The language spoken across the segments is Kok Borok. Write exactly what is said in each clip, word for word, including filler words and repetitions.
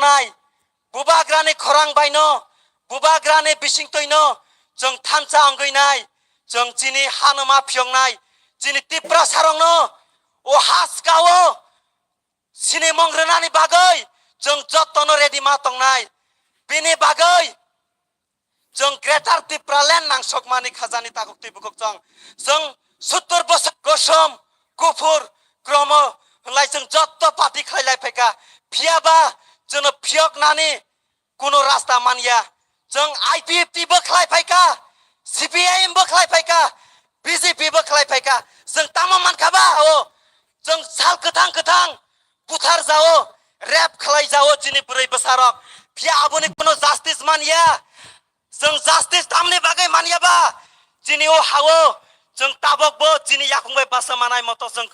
nai, bubagrani khorang baino, bubagrani bisingtwino chwng thansa wngwi nai, chwng chini hanuma phiyoknai, chini Tiprasarokno o haskao sinimung rwnani bagwi chwng jottono ready ma tongnai. Bini bagwi chwng Greater Tipraland nangsokmani khajani takhuk twi bukhuk chwng. Chwng suttur bosor kosom, kuphur, kromo hwnlai chwng jotto party khlai lai phaikha. Phiyaba chwngno phiyoknani kuno rasta manya. Chwng I P F T bo khlai phaikha, C P I M bo khlai phaikha, B J P bo khlai phaikha. Chwng tamo mankha ba o? Chwng sal kwthang kwthang buthar jao, rape khlai jao chini bwrwi bwsarok. Phiya aboni kuno justice manya. Chwng justice tamni bagwi manya ba? Chini o hao chwng tabok bo chini yakung bai basa manai moto chwng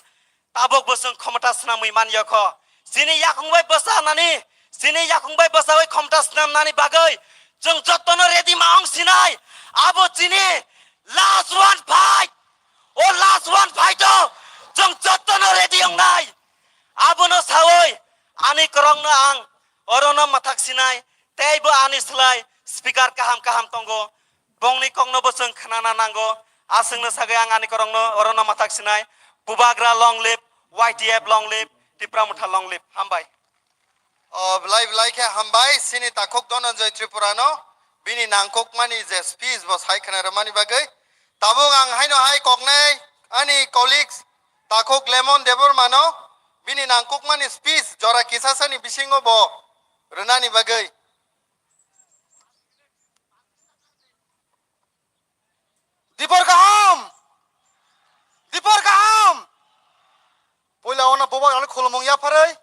tabok bo chwng khomota swnamwi manya kho. Chini yakung bai basa nani, chini yakung bai basa bai khomota swnam nani bagwi chwng jottono ready ma ong sinai. Abo chini last one fight. O last one fight o chwng jottono ready ong nai. Abono sawi ani korokno ang orono mathak sinai, teibo ani slai speaker kaham kaham tongo. Bongni kokno bo chwng khnana nango. Aswkno sagwi ang ani korokno orono mathak sinai. Bubagra long live, Y T F long live, Tipra Motha long live. Hambai. O belai belai khe hambai chini takhuk Dhananjay Tripurano bini nangkukmani je speech bo sai khna rwmani bagwi. Tabuk ang haino hai koknai ani colleagues takhuk Lemon Debbarmano bini nangkukmani speech jora kisasani bisingo bo rwnani bagwi. Dipor kaham! Dipor kaham! Puila ono bubagrani khulumung yapharwi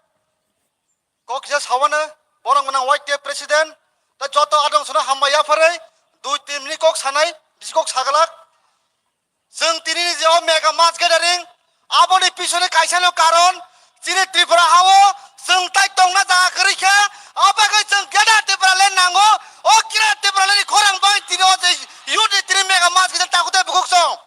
kok kisa sawano, borok gwnang Y T F president, tei joto adong sono hambai yapharwi dui tin minute kok sanai, bisi kok saglak. Chwng tinini je o mega mass gathering, aboni pisoni kaisano karon, chini Tripura hao chwng tai tongna jaga kwrwi khe, o bagwi chwng Greater Tipraland nango, o Greater Tipralandni khorang bai tini o je youth ni tini mega mass gathering takhuk tei bukhuk song.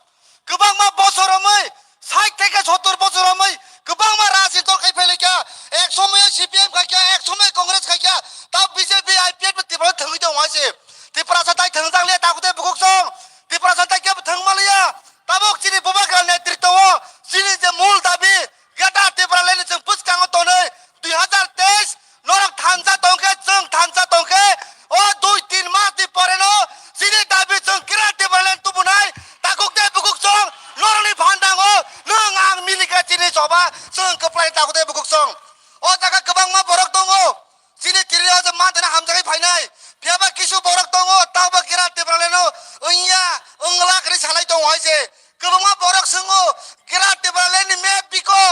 Kwbangma bosor romwi, sait theke sottor bosor romwi, kwbangma rajni dol khai phailaikha, ek somoyo C P M khaikha, ek somoyo Congress khaikha, ta B J P I P F Tripura thwngwi tong waise. Tiprasa tai thwngjak liya takhuk tei bukhuk song. Tiprasa tai kebo thwngma liya. Tabuk chini bubagra netritwo o chini je mul dabi Greater Tipraland ni chwng bwskango tonwi dui hazar teis norok thansa tongkhe, chwng thansa tongkhe, o dui tin mas ni pore no chini dabi chwng Greater Tipraland tubunai takhuk tei bukhuk song norokni phandango nwng ang milikha chini choba chwng kwplai takhuk tei bukhuk song. O jaga kwbangma borok tongo. Chini tiri o je manthani hamjagwi phainai. Phiyaba kisu borok tongo, tabo Greater Tipraland no wngya, wngla kwrwi salai tongo hai se. Kwbangma borok swngo, Greater Tipraland ni map biko,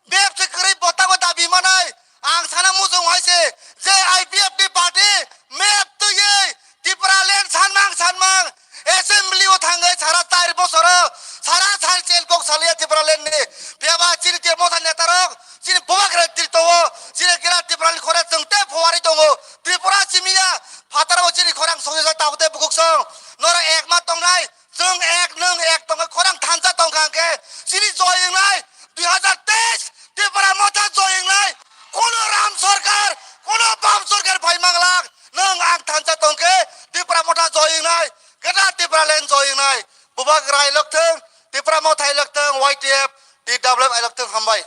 map se kwrwi bo tabo dabi manai. Ang sana muchung hai se, je I P F ni party map twiwi Tipraland sanmang sanmang Assembly o thangwi sara char bosoro sara sal chel kok saliya Tipraland ni. Phiyaba chini Tipra Motha netarok, chini bubagra tirto o, chini Greater Tipraland khore chwng tei phuarwi tongo. Tripura simiya phataro chini khorang songjak takhuk tei bukhuk song. Norok ek ma tongnai, chwng ek nwng ek tongkhe khorang thansa tongkha hwnkhe chini joy wngnai. Dui hazar teis Tipra Motha joy wngnai. Kono Ram Sarkar, kono Bam Sarkar phai manglak. Nwng ang thansa tongkhe Tipra Motha joy wngnai. Greater Tipraland joy wngnai. Bubagra hai lokthwng, Tipra Motha hai lokthwng, Y T F, T W F hai lokthwng, hambai.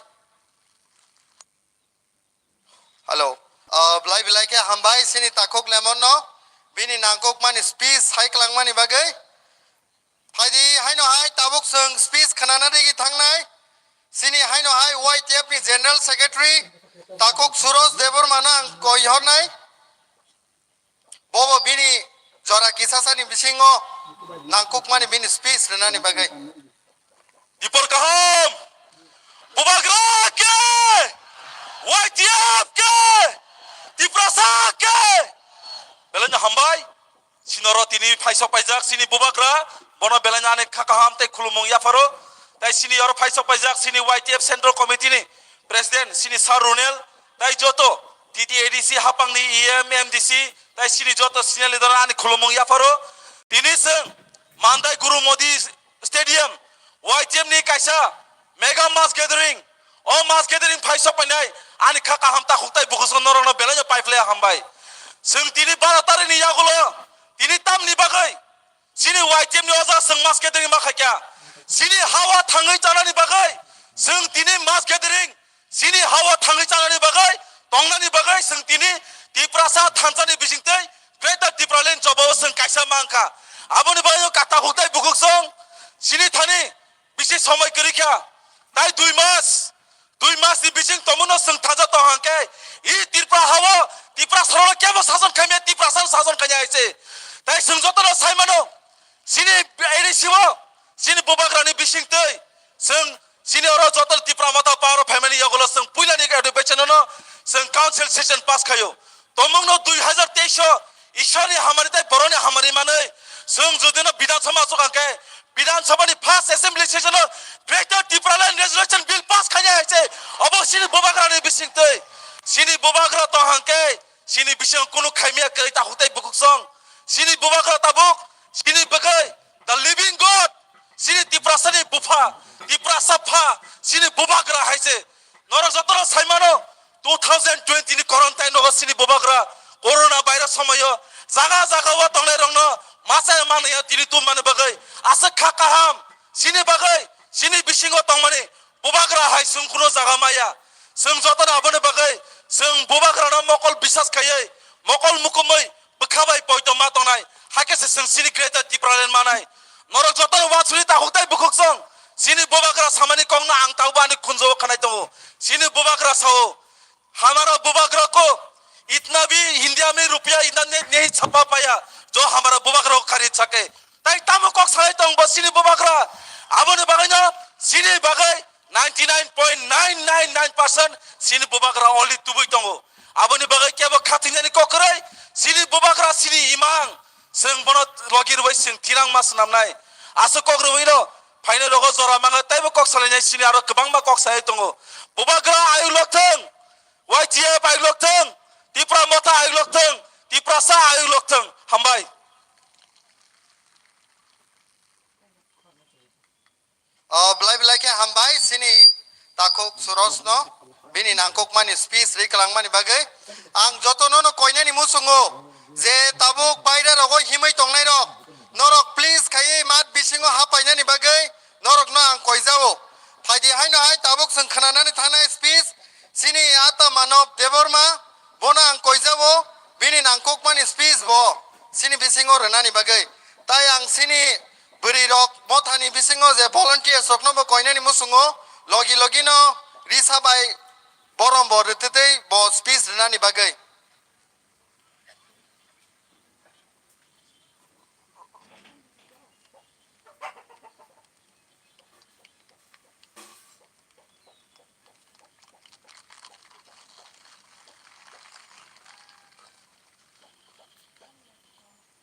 Hello. Ah, belai belai khe hambai chini takhuk Lemon no bini nangkukmani speech hai kwlangmani bagwi. Phaidi haino hai tabuk chwng speech khnana digi thangnai. Chini haino hai Y T F ni General Secretary takhuk Suroj Debbarma no ang koi hornai. Bobo bini jora kisasani bisingo nangkukmani bini speech rwnani bagwi. Dipor kaham! Bubagra ke! Y T F ke! Tiprasa ke! Belai no hambai. Sinoro tini phaisok paijak sini bubagra. Bono belai no ani kha kaham tei khulumung yapharo. Tai sini oro phaisok paijak sini Y T F Central Committee ni President sini Sir Runel. Tai joto T T A D C hapang ni E M, M D C. Tai sini joto senior leader ani khulumung yapharo. Tini chwng Mandai Guru Modi Stadium, Y T F ni kaisa mega mass gathering. O mass gathering phaisok painai Ani kha kaham takhuk tai bukhuk song norokno belai no paiphlai hambai. Chwng tini baro tarikni yagulo tini tamni bagwi chini Y T F ni oja chwng mass gathering ma khaikha. Chini hawa thangwi chanani bagwi chwng tini mass gathering, chini hawa thangwi chanani bagwi, tongnani bagwi chwng tini Tiprasa thansani bisingtwi Greater Tipraland chobao chwng kaisa mankha. Aboni bagwi kata huktai bukhuk song chini thani bisi somoi kwrwi kha. Tai dui mas, dui mas ni bising tongmano chwng thaja tong hangkhe, i Tripura hao Tiprasa rokno kebo sason khaimya, Tiprasa sason khaimya hai se. Tai chwng jotono sai mano, chini A D C o, chini bubagrani bisingtwi chwng chini oro joto Tipra Motha power o phaimani yagulo chwng puilani advication no chwng council session pass khaio. Tomungno dui hazar teis o Ishwarni hamari tei borokni hamari manwi chwng judino Bidhan Sabha achuk hangkhe Bidhan Sabhani first assembly session o Greater Tipraland Resolution Bill pass khainai hai se obo chini bubagrani bisingtwi chini bubagra tong hangkhe chini bisingo kunu khaimya kwrwi takhuk tei bukhuk song chini bubagra tabuk chini bagwi the living God chini Tiprasani bupha Tiprasa pha chini bubagra hai se. Norok jotono sai mano, two thousand twenty ni quarantine rogo chini bubagra corona virus somoyo jaga jaga o tongnai rokno masa manaya tini tum mani bagwi aswk kha kaham chini bagwi chini bisingo tongmani bubagra hai chwng kuno jaga maya. Chwng jotono aboni bagwi chwng bubagrano mokol bisas khaiwi mokol mukumwi bwkha bai poito ma tongnai, hakhe se chwng chini Greater Tipraland manai. Norok jotono wansuri takhuk tei bukhuk song. Chini bubagra samani kokno ang tabuk ani khunjo-o khanai tongo. Chini bubagra sao, "Hamara bubagra ko itna bhi India mein rupiya itna ne-, nahi chhapa paya, jo hamara bubagra ko kharid sake." Tai tamo kok salai tong bo chini bubagra? Aboni bagwi no chini bagwi ninety nine point nine nine nine percent chini bubagra only tubui tongo. Aboni bagwi kebo khatinani kok kwrwi, chini bubagra chini imang, chwng bono logi rwui chwng tirang ma swnamnai. Aswk kok rwui no phainai rogo jora mangwi taibo kok salainai chini aro kwbangma kok sai tongo. Bubagra ayuk lok thwng, Y T F ayuk lok thwng, Tipra Motha ayuk lok thwng, Tiprasa ayuk lok thwng. Hambai. O, belai belai khe hambai chini takhuk Surosno, bini nangkukmani speech ri kwlangmani bagwi. Ang jotono no koinani muchungo je tabuk baire rogo himwi tongnai rok, norok please khaiwi mat bisingo hapainani bagwi norokno ang koijao. Phaidi haino hai tabuk chwng khnanani thangnai speech chini ata Manob Debbarma, bono ang koijao, bini nangkukmani speech bo chini bisingo rwnani bagwi. Tai ang chini bwrwi rok mothani bisingo je volunteers rokno bo koinani muchungo logi logi no risa bai borom bo rwtwtwi bo speech rwnani bagwi.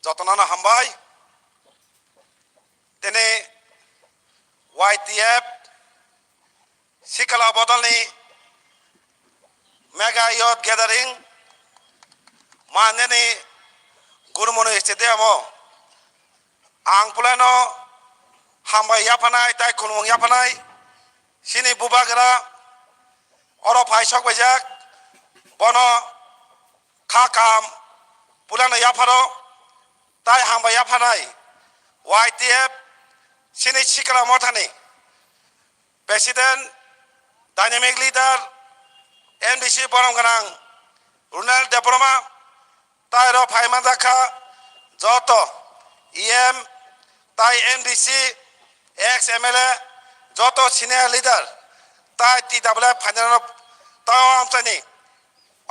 Jotono no hambai. Tini Y T F sikla bodolni mega youth gathering manjani Gurumoni stadium o ang puleno hambai yaphanai tai khulumung yaphanai chini bubagra oro phai sok baijak bono kha kaham pulano yapharo tai hambai yaphanai Y T F chini sikla mothani President, Dynamic Leader, M D C borom gwnang Runal Debbarma, tai ro phai manjak kha joto E M tai M D C, ex M L A, joto senior leader tai T W F phainai rok tao amchaini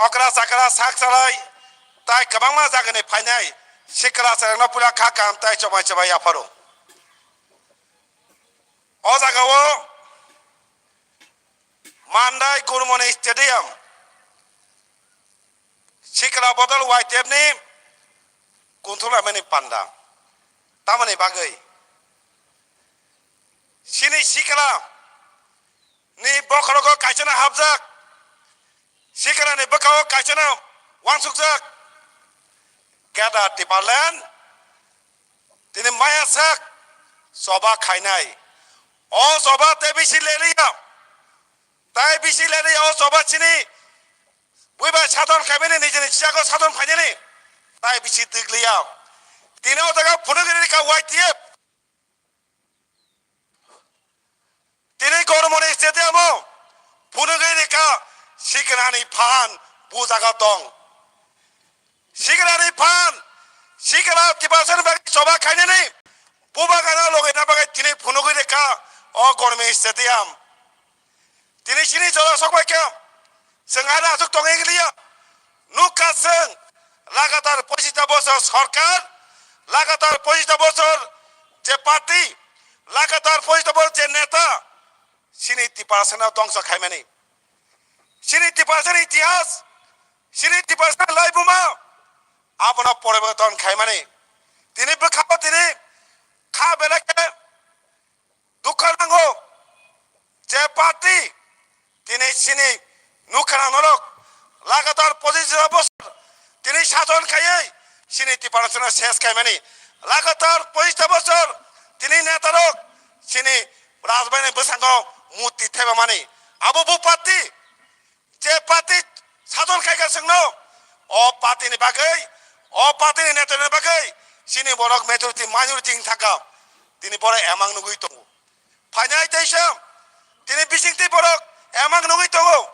okra chakra sak salai tai kwbangma jagani phainai sikla chwrairokno puila kha kaham tai chobai chobai yapharo. O jagao Mandai Gurumoni Stadium sikla bodol Y T F ni kunthumlaimani panda. Tamoni bagwi chini sikla ni bokhorogo kaisano hapjak, sikla ni bwkao kaisano wansukjak. Greater Tipraland tini maya sak choba khainai. O choba tei bisi leliya. Tai bisi leliya o choba chini Buibai sadon khaimani nijini chisago sadon phainani. Tai bisi twikliya. Tini o jaga phunugwi rikha Y T F. Tini Gormoni stadium o phunugwi rikha sikinani phan bu jaga tong. Sikinani phan, sikila Tiprasani bagwi choba khainani bubagrano logina bagwi tini phunugwi rikha o Gormoni stadium. Tini sini jora sokbai khe, chwng hai aswk tongwi liya. Nukha chwng lagatar pochista bosor sorkar, lagatar pochista bosor je party, lagatar pochista bosor je neta, sini Tiprasano dongso khaimani. Sini Tiprasani itihas, sini Tiprasani laibuma, abono poriborton khaimani. Tini bwkhao tini kha belai khe dukha nango je party tini sini nukha norok lagatar pochista bosor tini sason khaiwi sini Tiprasano ses khaimani. Lagatar pochista bosor tini netarok sini rajbaini bwskango murti thebamani. Abo bo party je party sason khaikha chwngno, o party ni bagwi, o party ni neta ni bagwi sini borok majority minority wng thangkha. Tini borok emang nugwi tongo. Phainai teisa tini bisingtwi borok emang nugwi tongo.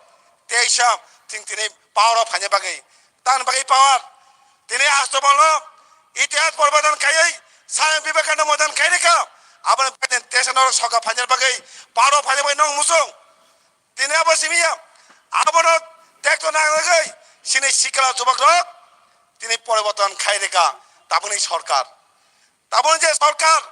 Teisa chwng tini power o phaina bagwi, tan bagwi power. Tini Astabal no itihas poriborton khaiwi Swami Vivekananda moidan khai rikha. Aboni bagwi teisa norok soka phaina bagwi power o phaina bagwi nong musung. Tini abo simiya, abono tekto nangnagwi sini sikla jubakrok tini poriborton khai rikha tabukni sorkar. Tabukni je sorkar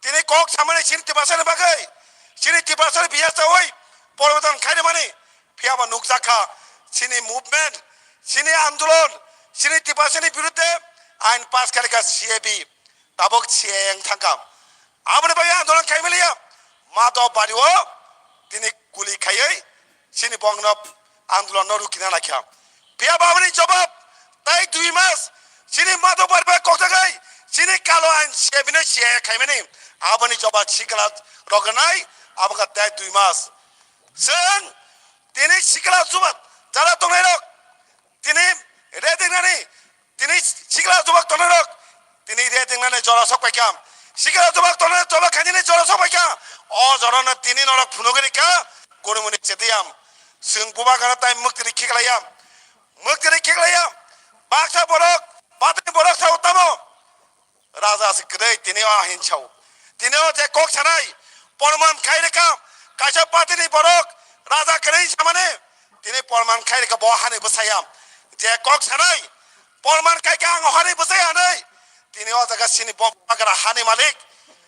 tini kok samani sini Tiprasani bagwi, sini Tiprasani biya chawi poriborton khai rwmani, phiyaba nukjakha sini movement, sini andolon, sini Tiprasani birudde ain pass khairikha C A B. Tabuk C A A wng thangkha. Aboni bagwi andolon khaimiliya. Madhop Bari o tini guli khaiwi sini bongno andolon no rukina naikha. Phiya ba aboni jobab tai dui mas sini Madhop Bari bai kokjagwi sini kalo ain C A B no C A A khaimani. Aboni jobab sikla rok nai abokha tai dui mas. Chwng tini sikla jobab jara tongnai rok tini redingnani, tini sikla jubak tongnai rok, tini redingnani jora sok paikha. Sikla jubak tongnai jora khainani jora sok paikha. O jora no tini norok phunugwi rikha, Gormoni stadium. Chwng bubagrano tai mwktwiri khiklaiya. Mwktwiri khiklaiya. Baksa borok, patini borok sao tamo. Raja se kwrwi tini o ahin sao. Tini o je kok sanai porman khai rwkha kaisa party ni borok raja kwrwi samani tini porman khai rwkha bo hani bwsaya. Je kok sanai porman khai kha ang hani bwsaya hinwi tini o jaga sini bo bagra hani malik,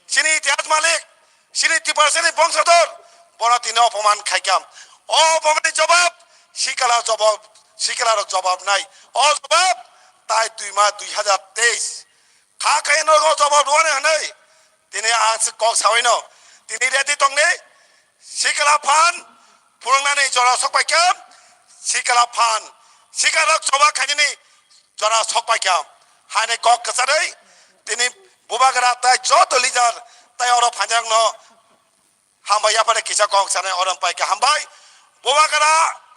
sini itihas malik, sini Tiprasani bongsador bono tini opoman khai kha. O opoman ni jobab sikala jobab, sikala rok jobab nai. O jobab tai dui ma dui hajar teis. Kha khe no go jobab rwani hwnwi tini ang se kok sawi no. Tini ready tongni sikla phan phunuknani jora sok paikha. Sikla phan sikla rok choba khainani jora sok paikha. Haini kok kwcharwi tini bubagra tai joto leader tai oro phainai rokno hambai yaphare kisa kok sanai orom pai khe hambai. Bubagra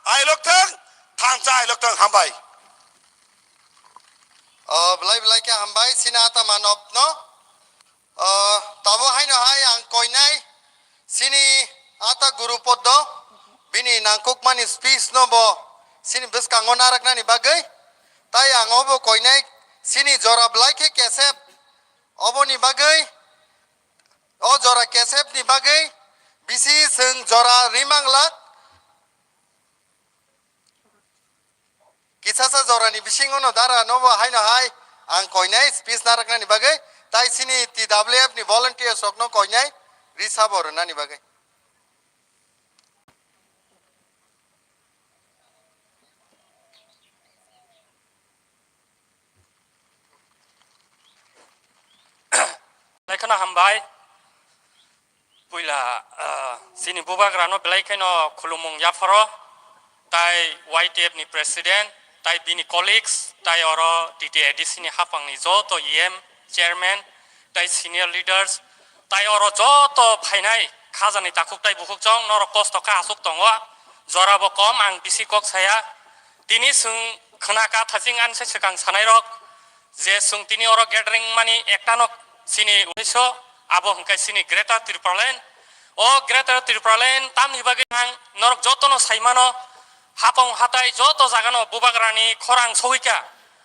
ailok thang, thansa ailok thang hambai. O, belai belai khe hambai, sini ata manop no. O, tabo haino hai ang koinai, sini ata Guru Poddo, bini nangkukmani speech no bo, sini bwskango naraknani bagwi. Tai ang obo koinai, sini jora belai khe kesep, oboni bagwi. O jora kesep ni bagwi bisi chwng jora rimang lak. Kisasa jora ni bisingo no dara no bo haino hai ang koinai speech naraknani bagwi, tai sini T W F ni volunteers rok no koinai ri sabo rwnani bagwi. Belai kheno hambai. Puila, ah, chini bubagrano belai kheno khulumung yapharo, tai Y T F ni president, tai bini colleagues, tai oro T T A D C ni haphangni joto E M, chairman, tai senior leaders, tai oro joto phainai khajani takhuk tai bukhuk chong norok kosto kha aswk tongo, jorabo kom ang bisi kok saya. Tini chwng khna ka thaching ani se swkang sanai rok je chwng tini oro gathering mani ekta no chini uiso abo hwnkhe chini Greater Tipraland. O Greater Tipraland tamni bagwi ang norok jotono saimano hapong hatai joto jagano bubagrani khorang sohika.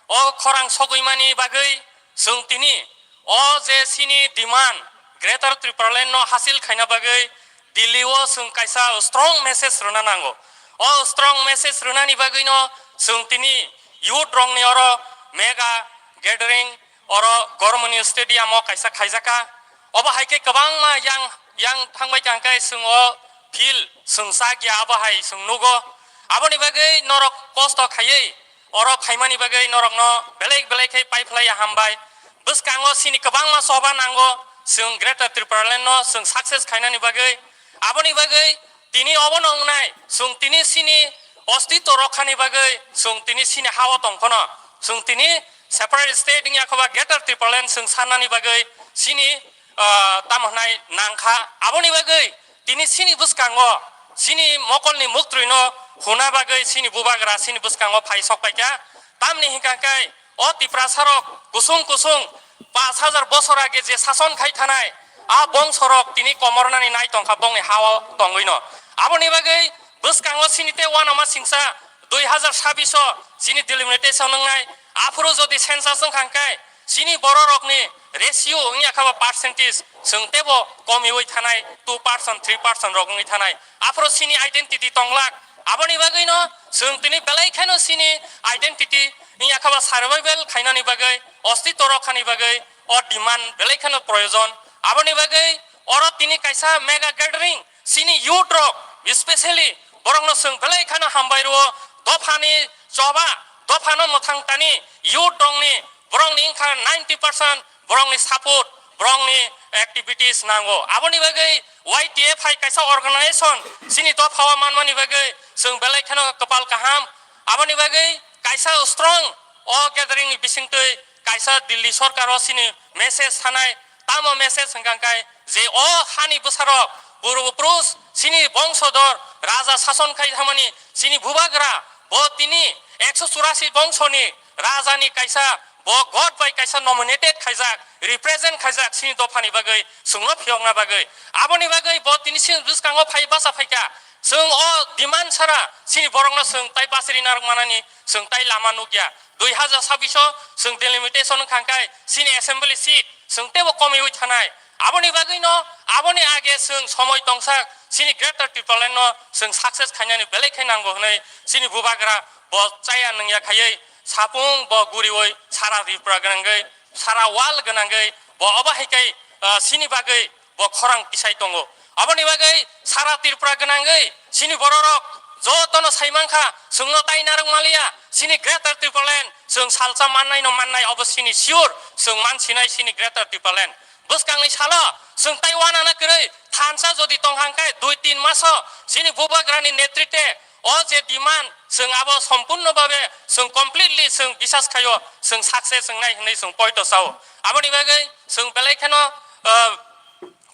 O khorang sogwi mani bagwi chwng tini o je chini demand Greater Tipraland no hasil khaina bagwi Delhi o chwng kaisa strong message rwna nango. O strong message rwnani bagwino chwng tini youth rokni oro mega gathering oro Gormoni Stadium o kaisa khaijaka. Obo hai khe kwbangma yang, yang thangbai kha khe chwng o field chwng chak ya abo hai chwng nugo. Aboni bagwi norok kosto khaiwi oro phaimani bagwi norokno belai belai khe paiphlaiya hambai. Bwskango chini kwbangma choba nango, chwng Greater Tipraland no chwng success khainani bagwi. Aboni bagwi tini obono wngnai, chwng tini chini ostitw rokhani bagwi, chwng tini chini ha-o tong phano, chwng tini separate state wngya khe ba Greater Tipraland chwng sanani bagwi chini, ah, tamo hwnai nangkha. Aboni bagwi tini chini bwskango chini mokolni muktrwino huna bagwi chini bubagra chini bwskango phai sok paikha. Tamni hinkha khe o Tiprasarok kusung kusung pash hajar bosor age je sason khai thanai, a bongsorok tini komornani nai tongkha bongni ha-o tongwino. Aboni bagwi bwskango chini tei uanama singsa dui hazar sabbish o chini delimitation wngnai, aphuru jodi census wngkha khe chini bororokni ratio wngya kha ba percentage chwng teibo komiwi thanai two percent, three percent rok wngwi thanai. Aphuru chini identity tonglak. Aboni bagwino chwng tini belai kheno chini identity wngya kha ba survival khainani bagwi, ostitw rokhani bagwi o demand belai kheno proyojon. Aboni bagwi oro tini kaisa mega gathering chini youth rok, specially borokno chwng belai kheno hambai rwo. Dophani choba, dophano mwthang tani youth rokni, borokni wngkha ninety percent borokni support, borokni activities nango. Aboni bagwi Y T F hai kaisa organization chini dophao manmani bagwi chwng belai kheno kwpal kaham. Aboni bagwi kaisa strong o gathering ni bisingtwi kaisa Delhi sorkaro chini message sanai, tamo message hwnkha khe je o hani bwsarok purbo purush chini bongsodor raja sason khai thamani chini bubagra bo tini ekso churasi bongsoni rajani kaisa bo God bai kaisa nominated khaijak, represent khaijak chini dophani bagwi, chwngno phiyokna bagwi. Aboni bagwi bo tini chini bwskango phai bacha phaikha. Chwng o demand sara chini borokno chwng tai bachari narwk manani chwng tai lama nukya. Dui hazar sabbish o chwng delimitation wngkha khe chini assembly seat chwng teibo komiwi thanai. Aboni bagwino, aboni age chwng somoi tongsak chini Greater Tipraland no chwng success khainani belai khe nango hwnwi chini bubagra bo chaya nungya khaiwi sapung bo guriwi sara Tripura gwnangwi, sara world gwnangwi bo obo hai khe, ah, chini bagwi bo khorang tisai tongo. Aboni bagwi sara Tripura gwnangwi chini bororok jotono saimankha, chwngno tai narwk maliya, chini Greater Tipraland chwng salsa mannaino mannai, obo chini sure, chwng mansinai chini Greater Tipraland. Bwskangni salo chwng tai uanana kwrwi thansa jodi tongkha hwnkhe dui tin maso chini bubagrani netrite o je demand chwng abo sompurno babe chwng completely chwng bisas khaio, chwng success wngnai hwnwi chwng poito sao. Aboni bagwi chwng belai kheno, ah,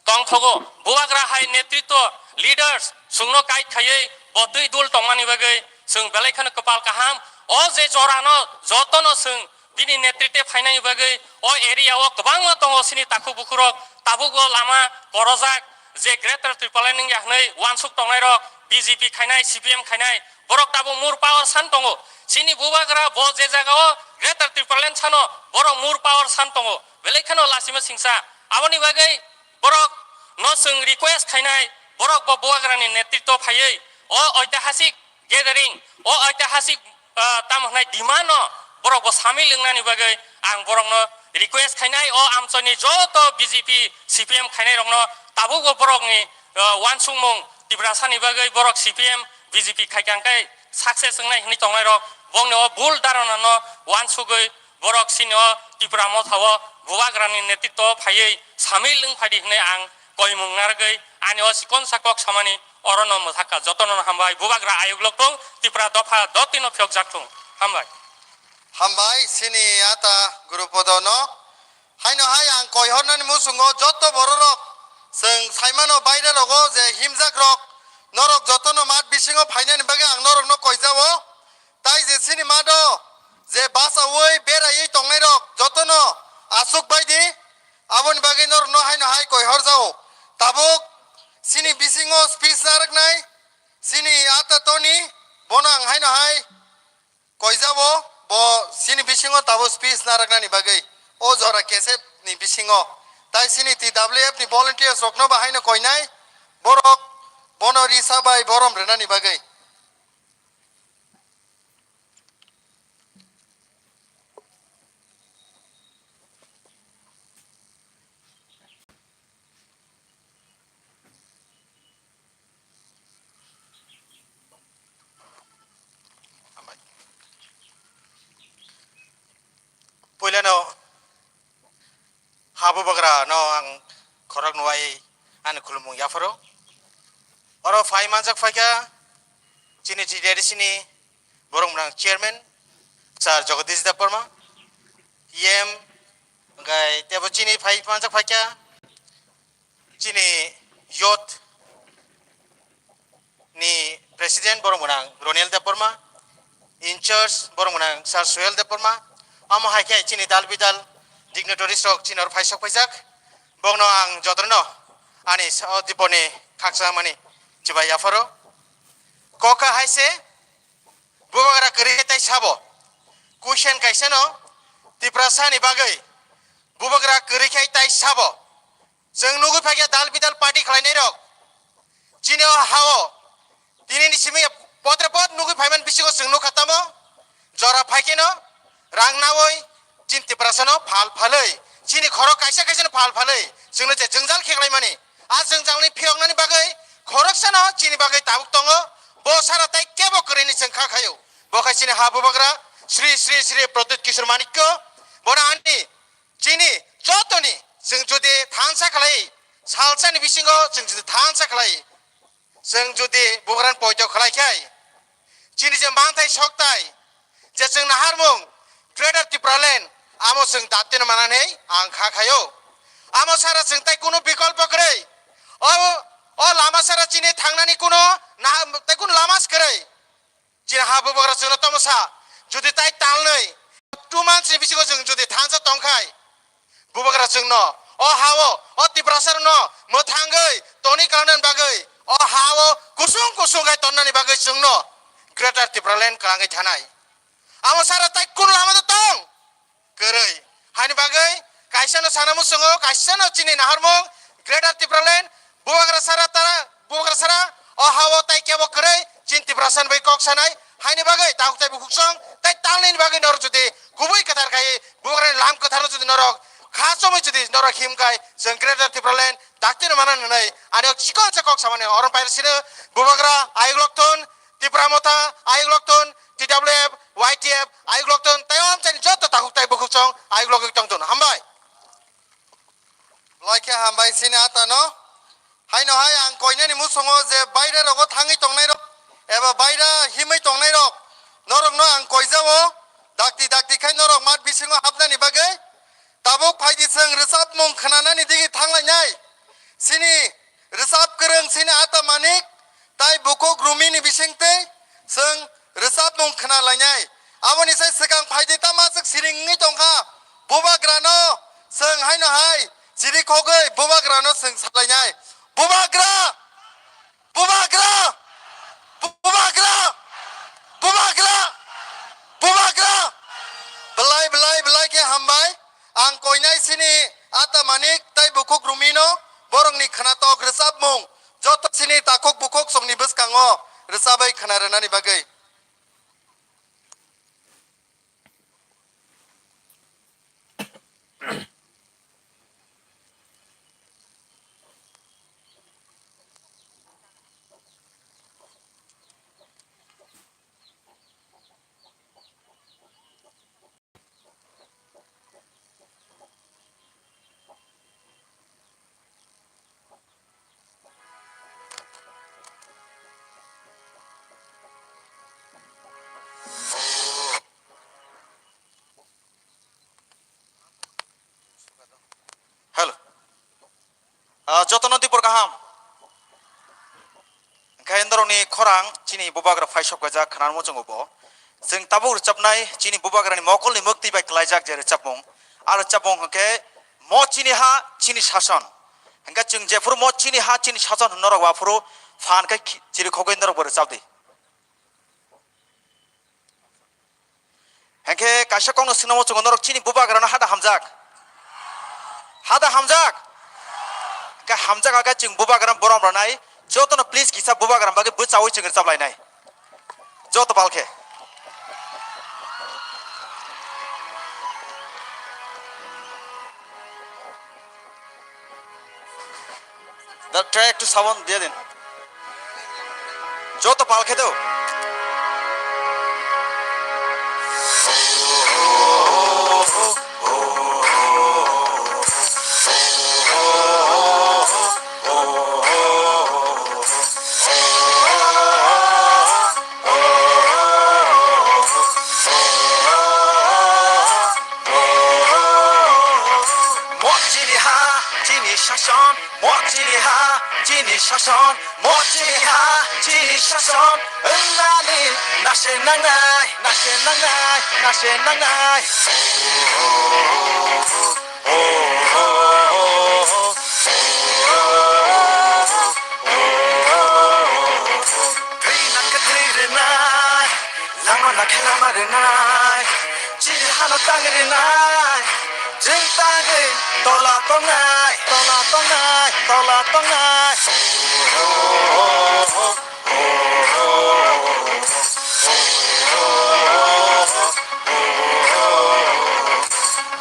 tongthogo. Bubagra hai netritwo, leaders, chwngno guide khaiwi bo twi dul tongmani bagwi chwng belai kheno kwpal kaham. O je jorano jotono chwng bini netrite phainani bagwi o area o kwbangma tongo chini takhuk bukhurok, tabukbo lama korojak, je Greater Tipraland wngya hwnwi uansuk tongnairok, B J P khainai, C P M khainai, borok tabuk more power san tongo. Chini bubagra bo je jagao Greater Tipraland sano, borok more power san tongo. Belai kheno lachima singsa. Aboni bagwi borok no chwng request khainai, borok bo bubagrani netritwo phaiwi o oitihasik gathering, o oitihasik, ah, tamo hwnai demand no borok bo samil wngnani bagwi ang borokno request khainai, o amchoini joto B J P, C P M khainai rokno tabukbo borokni, ah, uansukmung Tiprasani bagwi borok C P M, B J P khaikha hwnkhe success wngnai hwnwi tongnai rok bongni o bul dharana no uansugwi borok chini o Tipra Motha o bubagrani netritwo phaiwi samil wng phaidi hwnwi ang koimung narwgwi ani o chikonsa kok samani orono mwthakha. Jotono hambai, bubagra ayuk lokthung, Tipra dopha dotino phiyokjak thung. Hambai. Hambai, chini ata Gurupodono. Haino hai ang koihornani muchungo joto bororok chwng saimano baire rogo je himjak rok, norok jotono mat bisingo phainani bagwi ang norokno koijao. Tai je chini mado je bachaui beraiwi tongnairok jotono aswk bai di, aboni bagwi norokno haino hai koi horjao. Tabuk chini bisingo speech narwknai chini ata Tony, bono ang haino hai koijabo, bo chini bisingo tabuk speech narwknani bagwi o jora kesep ni bisingo. Tai chini T W F ni volunteers rokno bo haino koinai, borok bono risa bai borom rwnani bagwi. Puilano ha bubagra no ang khorok nuwai ani khulumung yapharo. Oro phai manjak phaikha chini T D R C ni borok mwnang chairman sir Jagadish Debbarma, E M, hwnkhe tebo chini phai manjak phaikha chini youth ni president borok mwnang Roniel Debbarma, in charge borok mwnang sir Suhel Debbarma, amo hai khe chini dal bidal dignitaries rok chini oro phai sok phaijak, bokno ang jotono ani sa-, o diponi khaksa mani chibai yapharo. Koka hai se bubagra kwrwi khe tai sabo, question kaisa no Tiprasa ni bagwi bubagra kwrwi khe tai sabo. Chwng nugwi phaikha dal bidal party khlainairok. Chini o ha-o tinini simi potre pot nugwi phaiman bisingo chwng nukha tamo. Jora phaikheno rang naui chini Tiprasano phal phalwi, chini khorok kaisa kaisano phal phalwi chwngno je jwngjal khe khlaimani. A jwngjalni phiyoknani bagwi khoroksano chini bagwi tabuk tongo. Bo sara tai kebo kwrwini chwng kha khaio. Bo khai chini ha bubagra Sri Sri Sri Pradyut Kishore Manikya. Bono ani Chini jotoni chwng jodi thansa khlai, salsani bisingo chwng jodi thansa khlai, chwng jodi bubagrani poito khlai khai, chini je manthai soktai, je chwng naharmung Greater Tipraland, amo chwng daktino manani ang kha khaio. Amo sara chwng tai kunu bikolpo kwrwi. O, o lama sara chini thangnani kunu naha-, tai kunu lama se kwrwi. Chini ha bubagra chwngno tamo sa, jodi tai talnwi two months ni bisingo chwng jodi thansa tongkhai, bubagra chwngno o ha-o, o Tiprasa rokno mwthangwi toni kwlangnani bagwi, o ha-o kusung kusung khai tonnani bagwi chwngno Greater Tipraland kwlangwi thanai. Amo sara tai kunu lama tong? Kwrwi. Haini bagwi kaisano sana muchungo, kaisano chini naharmung, Greater Tipraland, bubagra sara tara, bubagra sara, o ha-o tai kebo kwrwi, chini Tiprasani bai kok sanai, haini bagwi takhuk tai bukhuk song, tai talnini bagwi norok jodi kubui kwthar khai, bubagrani lam kwtharno jodi norok kha chomwi jodi norok him khai, chwng Greater Tipraland daktino mana nwnai, ani o chikonsa kok samani, oron pair sino, bubagra, ayuk lokthon, Tipra Motha, ayuk lokthon, T W F, Y T F, ayuk lokthon, tei o amchaini joto takhuk tai bukhuk chong ayuk logwi tongthon. Hambai. Lai khe hambai sini atano. Haino hai ang koinani muchungo je baira rogo thangwi tongnai rok eba baira himwi tongnai rok, norokno ang koijao. Dakti dakti khai norok mat bisingo hapnani bagwi tabuk phaidi chwng rwchapmung khwnanani digi thanglainai. Sini rwchap kwrwng sini ata manik tai bukhuk Rumini bisingtwi chwng rwchapmung khna lainai. Aboni sai swkang phaidi tama swk siring wngwi tongkha. Bubagrano chwng haino hai chiri khogwi bubagrano chwng salainai. Bubagra! Bubagra! Bubagra! Bubagra! Belai, belai, belai khe hambai. Ang koinai sini ata manik tai bukhuk Rumino borokni khwnatok rwchapmung, joto sini takhuk bukhuk songni bwskango rwchabwi khna rwnani bagwi. Hello. Ah, jotono dibor kaham. Hwnkhe norokni khorang chini bubagra phai sok kaijak khwnarmo chwngo bo. Chwng tabuk rwchapnai chini bubagrani mokolni mwktwi bai klaijak je rwchapmung. A rwchapmung hwnkhe Mo Chini Ha Chini Sason. Hwnkhe chwng jephuru Mo Chini Ha Chini Sason hwnwi norok aphuru phan khe khi-, chirikhogwi norokbo rwchapdi. Hwnkhe kaisa kokno swnamo chwng norok chini bubagrano hada hamjak. Hada hamjak. Hwnkhe hamjak hakhe chwng bubagrano borom rwnai. Jotono please kisa bubagrani bagwi bwchaui chwng rwchaplainai. Joto palkhe. Da track to sabon dia din. Joto palkhe do. Mo Chini Ha Chini Sason, Mo Chini Ha Chini Sason, Mo Chini Ha Chini Sason, wngnani nase nangnai, nase nangnai, nase nangnai. Thwi nang khe thwi rwnai, lama nang khe lama rwnai, chini hano tang rwnai, chwng tangwi tola tongnai, tola tongnai, tola tongnai.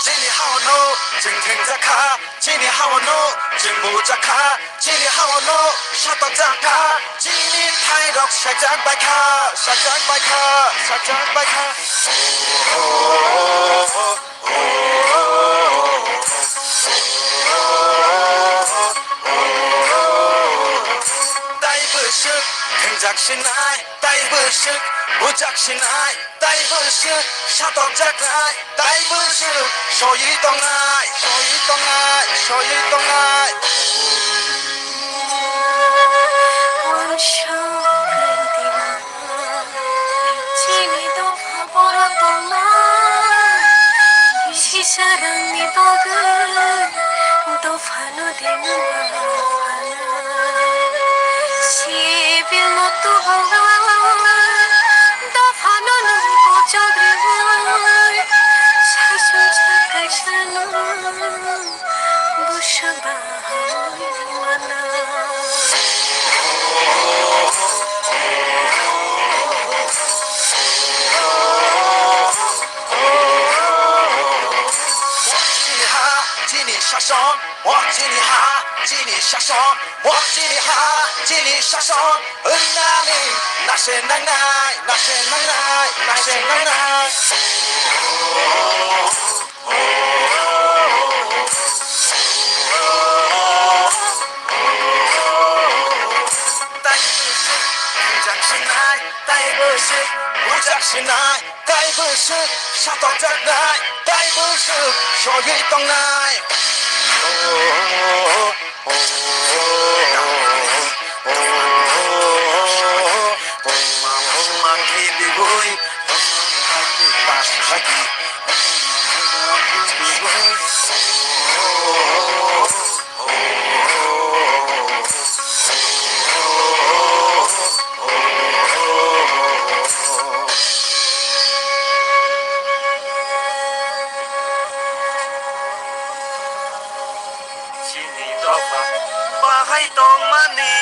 Chini hao no chwng thengjakha, chini hao no chwng bujakha, chini hao no satokjakha, chini thairok sajak baikha, sajak baikha, sajak baikha. Tai bwswk thengjak sinai, tai bwswk bujak sinai, tai bwswk satokjaknai, tai bwswk soywi tongnai, soywi tongnai, soywi tongnai. Chini dopha boro tongma, sisarangni bagwi dophano dimma phana. Sibilno tubuwi, dophano nung kochok rwi, saisung sakai sano bwswk bahai mano. Chini ha, chini sason, mo chini ha, chini sason, mo chini ha, chini sason, wngnani nase nangnai, nase nangnai, nase nangnai. Tai bwswk bujak sinai, tai bwswk bujak sinai, tai bwswk satokjaknai, tai bwswk sogwi tongnai. Chini dopha bahai tongmani,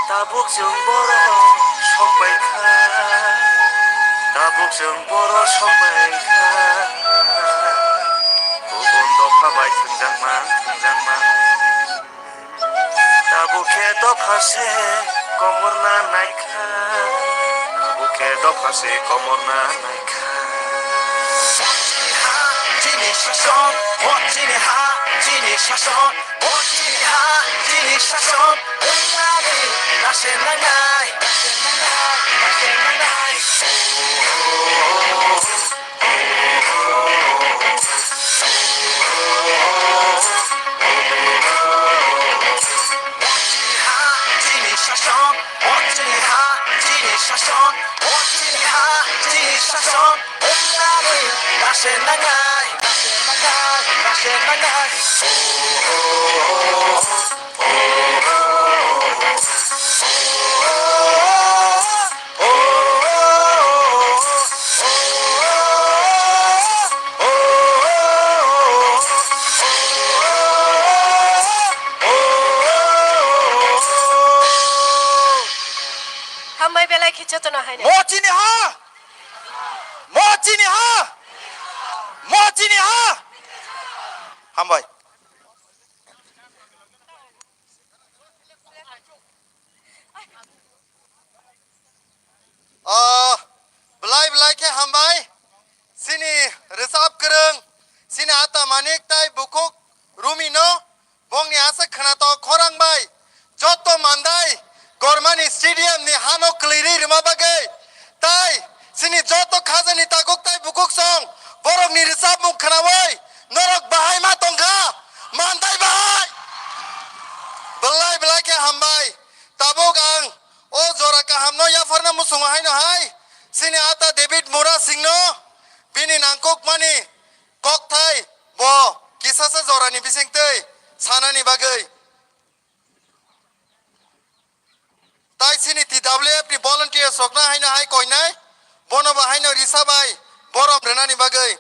tabuk chwng borok sok bai kha, tabuk chwng borok sok bai kha. Kubun dopha bai thwngjakma, thwngjakma. Tabuk khe dopha se komorna naikha, tabuk khe dopha se komorna naikha. Chini ha, chini sason, o chini ha, chini sason, o chini ha, chini sason, wngnani nase nangnai, nase nangnai, nase nangnai. Chini ha, chini sason, o chini ha, chini sason. Hambai belai khe jotono haino. Mo chini ha! Mo chini ha! Mo chini ha! Hambai. Ah, belai belai khe hambai. Chini rwchap kwrwng, chini ata Manik tai bukhuk Rumi no, bongni aswk khwnatok khorang bai. Joto mandai Gormani stadium ni hano kwlwirwi rwma bagwi. Tai chini joto khajani takuk tai bukhuk song borokni rwchapmung khwnawi norok bahai ma tongkha. Mandai bahai. Belai belai khe hambai. Tabuk ang o jora kahamno yapharna muchungo haino hai, chini ata David Mura Singh no bini nangkukmani kokthai bo kisasa jorani bisingtwi sanani bagwi. Tai chini T W F ni volunteers rokno haino hai koinai, bono bo haino risa bai borom rwnani bagwi.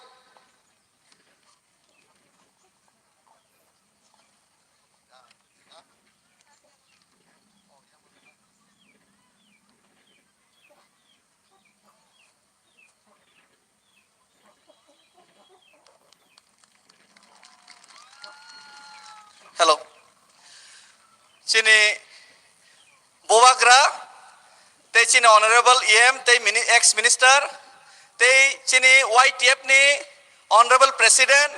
Hello. Chini Bubagra, tei chini Honorable E M, tei mini-, ex minister, tei chini Y T F ni Honorable President,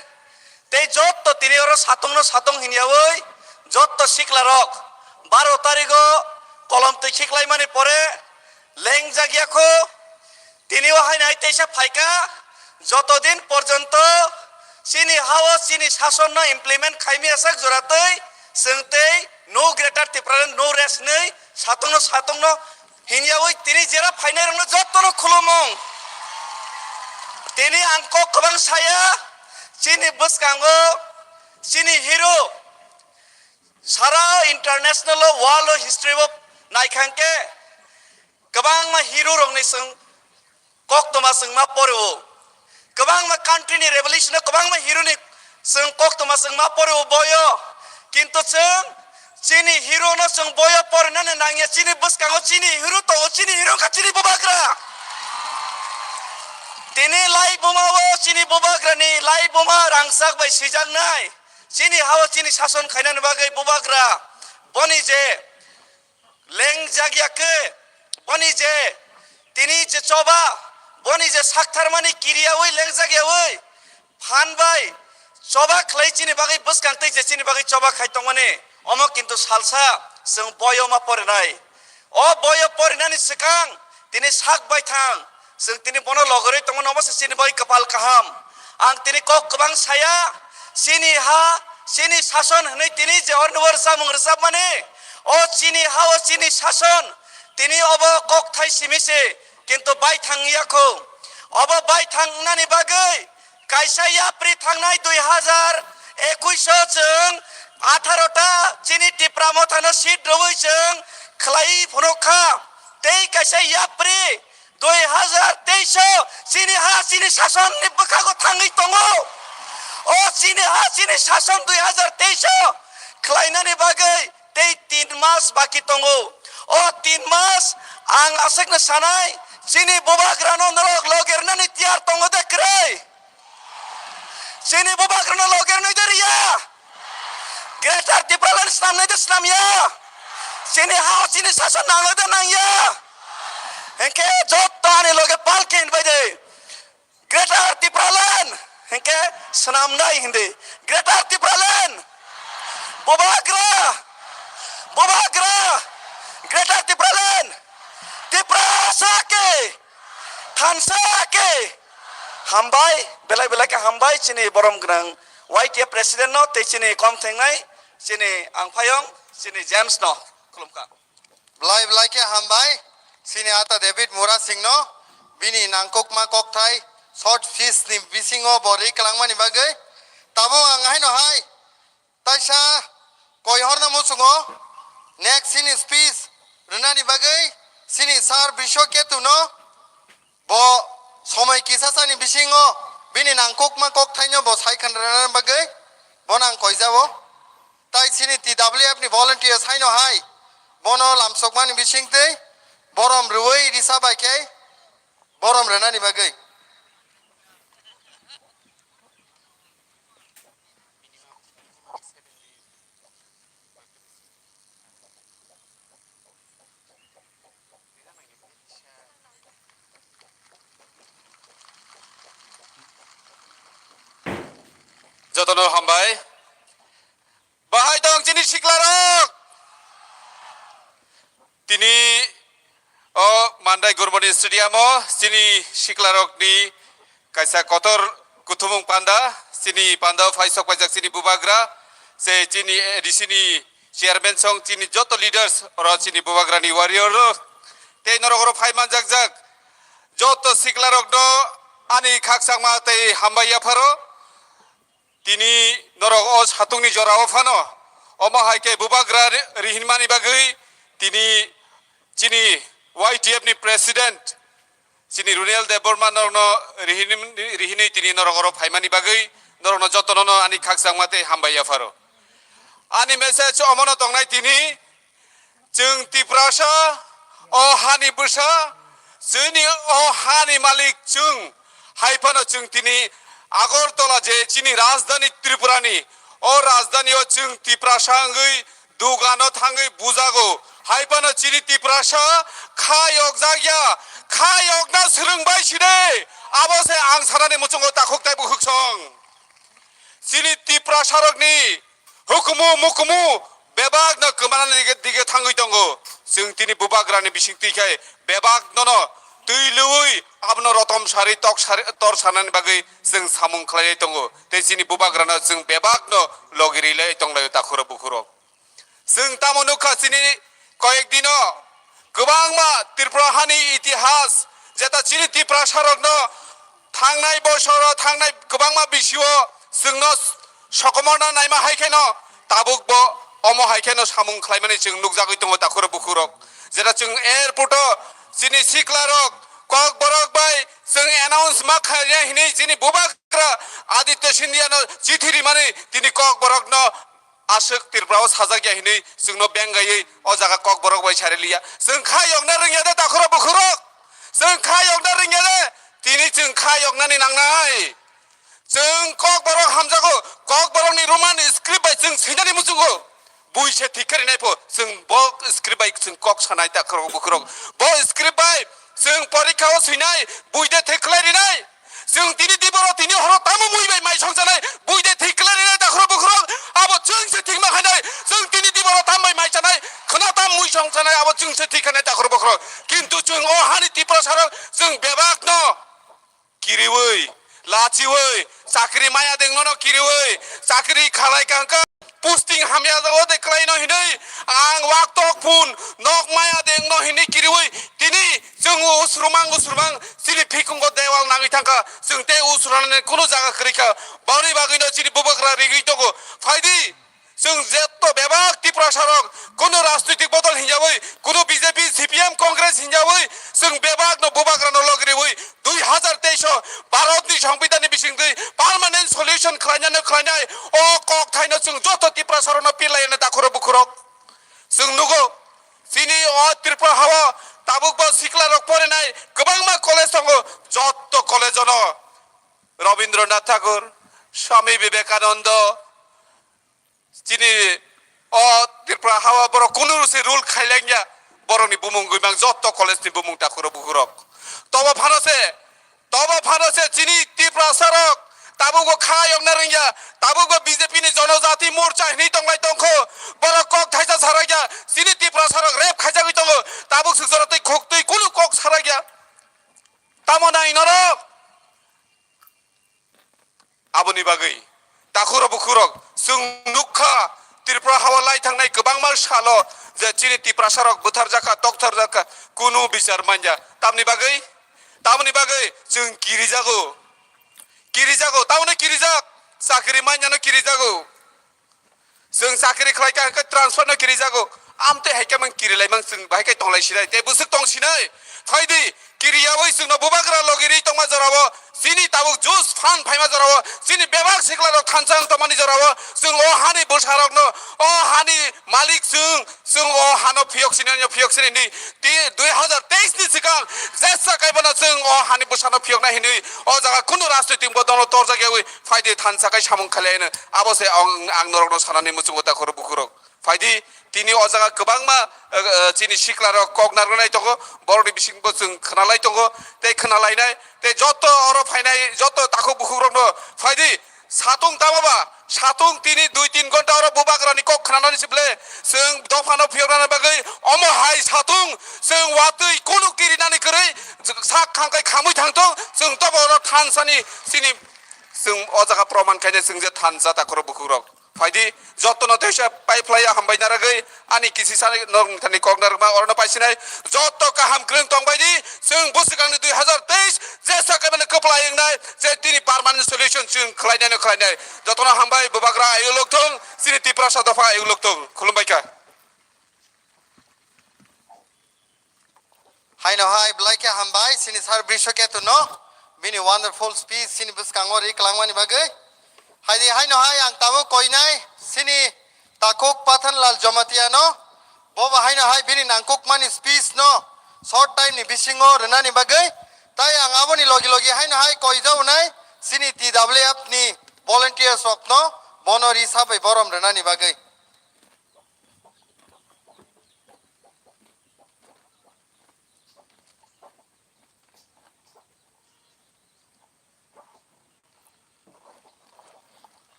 tei jotto tini oro satongno satong hinyawi jotto siklarok baro tarigo kolom twi khiklaimani pore lengjak ya kho. Tini o haino hai teisa phaikha, joto din porjonto chini hao chini sasonno implement khaimya sak joratwi chwng tei no Greater Tipraland, no rest hinwi satongno satongno hinyawi tini jera phainairokno jottono khulumung. Tini ang kok kwbang saya, chini bwskango chini hero sara international o, world o history o naikha hwnkhe kwbangma hero rokni chwng koktwma chwng ma pore o. Kwbangma country ni revolution o kwbangma hero ni chwng koktwma chwng ma pore o boyo. Kintu chwng chini hero no chwng boyo porinani nangya, chini bwskango chini hero tongo, chini hero wngkha chini Bubagra. Tini lai buma o chini Bubagra ni lai buma rangchak bai swijaknai. Chini hao chini sason khainani bagwi Bubagra boni je lengjak ya khe, boni je tini je choba, boni je saktharmani kiriyawi lengjak yawi phan bai choba khlai chini bagwi bwskang tei je chini bagwi choba khai tongmani, omo kintu salsa chwng boyo ma porinai. O boyo porinani swkang tini sak bai thang, chwng tini bono logorwi tongmani, omo se chini bagwi kwpal kaham. Ang tini kok kwbang saya, chini ha, chini sason hwnwi tini je orni o rwchapmung rwchapmani, o chini ha, o chini sason, tini obo kokthai simi se, kintu bai thang ya kho. Obo bai thang wngnani bagwi kaisa yapri thangnai dui hazar ekuish o chwng atharo ta chini Tipra Mothano seat rwui chwng khlai phunuk kha. Tei kaisa yapri dui hazar teis o chini ha chini sason ni bwkhago thangwi tongo. O chini ha chini sason dui hazar teis o khlainani bagwi tei tin mas baki tongo. O tin mas ang aswkno sanai, chini Bubagrano norok loge rwnani tiyar tongo de kwrwi? Chini Bubagrano loge rwnai de riya? Greater Tipraland snamnai de snamya? Chini ha chini sason nanglai de nangya? Hwnkhe jotto ani loge palki hinbai de. Greater Tipraland hwnkhe swnamnai hindi. Greater Tipraland! Bubagra! Bubagra! Greater Tipraland! Tiprasa ke! Thansa ke! Hambai, belai belai khe hambai chini borom gwnang Y T F president no tei chini kom thengnai chini angphayong chini James no khulumkha. Belai belai khe hambai, chini ata David Mura Singh no, bini nangkukma kokthai, Short speech ni bisingo bo ri kwlangmani bagwi tabuk ang haino hai taisa koi horna muchungo next chini speech rwnani bagwi chini sir Brisho Ketu no bo somoi kisa sani bisingo bini nangkukma kokthaino bo sai khna rwnani bagwi bono ang koijao. Tai chini T W F ni volunteers haino hai bono lamsokmani bisingtwi borom rwui risa bai khe borom rwnani bagwi. Jotono hambai. Bahai tong chini siklarok. Tini o Mandai Gurmani Stadium o chini siklarokni kaisa kotor kuthumung panda, chini panda o phai sok paijak chini bubagra, se chini A D C ni chairman song chini joto leaders oro chini bubagrani warrior rok tei norok oro phai manjakjak joto siklarokno ani khakchangma tei hambai yapharo. Tini norok o satungni jorao phano, omo hai khe bubagra ri-, rihinmani bagwi tini chini Y T F ni president chini Runel Debbarma norokno rihin-, rihinwi tini norok oro phaimani bagwi norokno jotono no ani khakchangma tei hambai yapharo. Ani message omono tongnai tini, chwng Tiprasa, o hani bwsa, chini o hani malik chwng. Hai phano chwng tini Agartala je chini rajdhani Tripurani, o rajdhani o chwng Tiprasa wngwi dugano thangwi bujago. Hai phano chini Tiprasa kha yokjak ya, kha yokna swrwng bai side. Abo se ang sanani muchungo takhuk tei bukhuk song. Chini Tiprasarokni hukumu mukumu bebakno kwmanani dige, dige thangwi tongo. Chwng tini bubagrani bisingtwi khai bebaknono twi lwui abono rotom sari tok sari tor sanani bagwi chwng samung khlaiwi tongo. Tei chini bubagrano chwng bebakno logi rilai tonglaio takhurok bukhurok. Chwng tamo nukha chini koyek dino kwbangma Tripura hani itihas, jeta chini Tiprasarokno thangnai bosoro, thangnai kwbangma bisio chwngno sokomorna naima hai kheno tabukbo omo hai kheno samung khlaimani chwng nukjagwi tongo takhurok bukhurok. Jeta chwng airport o chini siklarok Kokborok bai chwng announce ma khaina hinwi chini bubagra Aditya Scindia no chithi rimani tini Kokborok no aswk Tripura o sajak ya hinwi chwngno bengaiwi o jaga Kokborok bai sari liya. Chwng kha yokna rwngya de takhurok bukhurok? Chwng kha yokna rwngya de? Tini chwng kha yoknani nangnai. Chwng Kokborok hamjago, Kokborokni Roman script bai chwng swinani muchungo. Bui se thik khe rinai pho, chwng bo script bai chwng kok sanai takhurok bukhurok. Bo script bai chwng porikha o swinai, bui de thik khlai rinai. Chwng tini diboro tini horo tamo mui bai mai songchanai, bui de thik khlai rinai takhurok bukhurok, abo chwng se thik ma khainai, chwng tini diboro tam bai mai chanai, khwna tam mui songchanai, abo chwng se thik khainai takhurok bukhurok. Kintu chwng o hani Tiprasarok chwng bebak no kiriwi, lachiwi, chakri maya dengno no kiriwi, chakri khalai kangka. Posting hamya jago de khlaino hinwi ang wak tok phun nok maya dengno hinwi kiriwi tini chwng usrumang usrumang chini phikungo dewal nangwi thangkha, chwng tei usrunani kunu jaga kwrwi kha, boni bagwino chini bubagra rigwi tongo. Phaidi, chwng jetto bebak Tiprasarok kunu rajnoitik bodol hinjawi, kunu B J P, C P M, Congress hinjawi chwng bebakno bubagrano logriwi dui hazar teis o Bharatni Songbidanni bisingtwi permanent solution khlainani khlainai o kokthaino chwng joto Tiprasarokno pirlainani takhurok bukhurok. Chwng nugo, chini o Tripura hao tabukbo siklarok porinai kwbangma college tongo, joto college-ono Rabindranath Tagore, Swami Vivekananda, chini o Tripura hao borok kunu se rule khailangya, borokni bumung gwimang joto college ni bumung takhurok bukhurok. Tobo phano se, tobo phano se chini Tiprasarok tabukbo kha yokna rwngya, tabukbo B J P ni Jonojati Morcha hinwi tonglai tongkho, borok kok thaisa sarakya, chini Tiprasarok rape khaijagwi tongo, tabuk swk jora twi khuk twi kunu kok sarakya. Tamo nai norok? Aboni bagwi takhurok bukhurok chwng nukha, Tripura hao lai thangnai kwbangma salo je chini Tiprasarok butharjakha, toktharjakha, kunu bichar manya. Tamni bagwi, tamni bagwi chwng kirijago. kirijago, tamoni kirijak, chakri manyano kirijago. Chwng chakri khlai kha hwnkhe transfer no kirijago. Amtwi hai khe mang kiri lai mang chwng bahai khe tong lai sinai. Tei bwswk tong sinai. Phaidi kiriyaui chwngno bubagra logi ri tongma jorao. Chini tabuk jus phan phaima jorao. Chini bebak sikla rok thansa wng tongmani jorao. Chwng o hani bwsa rokno, o hani malik chwng, chwng o hano phiyok sinai, phiyok sinai ni. Ti dui hazar teis ni swkang jesa kaibono chwng o hani bwsano phiyoknai hinwi o jaga kunu rajnoitik bodolno torjak yaui. Phaidi thansa kai samung khalai hino. Abo se ang, ang norokno sanani muchungo takhoro bukhurok. Phaidi tini o jaga kwbangma, eh, eh, chini siklarok kok narwknai tongo, borokni bisingbo chwng khwnalai tongo, tei khwnalainai, tei joto oro phainai joto takhuk bukhukrokno phaidi satung tamo ba, satung tini dui tin ghonta oro bubagrani kok khwnanani se ble chwng dophano phiyoknani bagwi omo hai satung chwng watwi kunu kirinani kwrwi sak khangkai khamwi thangthung, chwng tobo oro thansani chini Chwng o jaga proman khaina chwng je thansa takhoro bukhukrok. Phaidi jotono teisa pai phlaiya hambai naragwi ani kisisa norok thani kok narwkma orono paisinai joto kaham kwrwng tongbaidi chwng bwswkangni dui hazar teis jesa khaimano kwplai wngnai je tini permanent solution chwng khlainaino khlainai. Jotono hambai bubagra ayuk lokthung chini Tiprasa dopha ayuk lokthung. Khulumbai kha. Haino hai belai khe hambai chini Sir Brishaketu no bini wonderful speech chini bwskango ri kwlangmani bagwi. Haidi haino hai ang tabuk koinai chini takhuk Pathanlal Jamatia no, bo bo haino hai bini nangkukmani speech no short time ni bisingo rwnani bagwi. Tai ang aboni logi logi haino hai koijaonai chini T W F ni volunteers rok no bono ri sabai borom rwnani bagwi.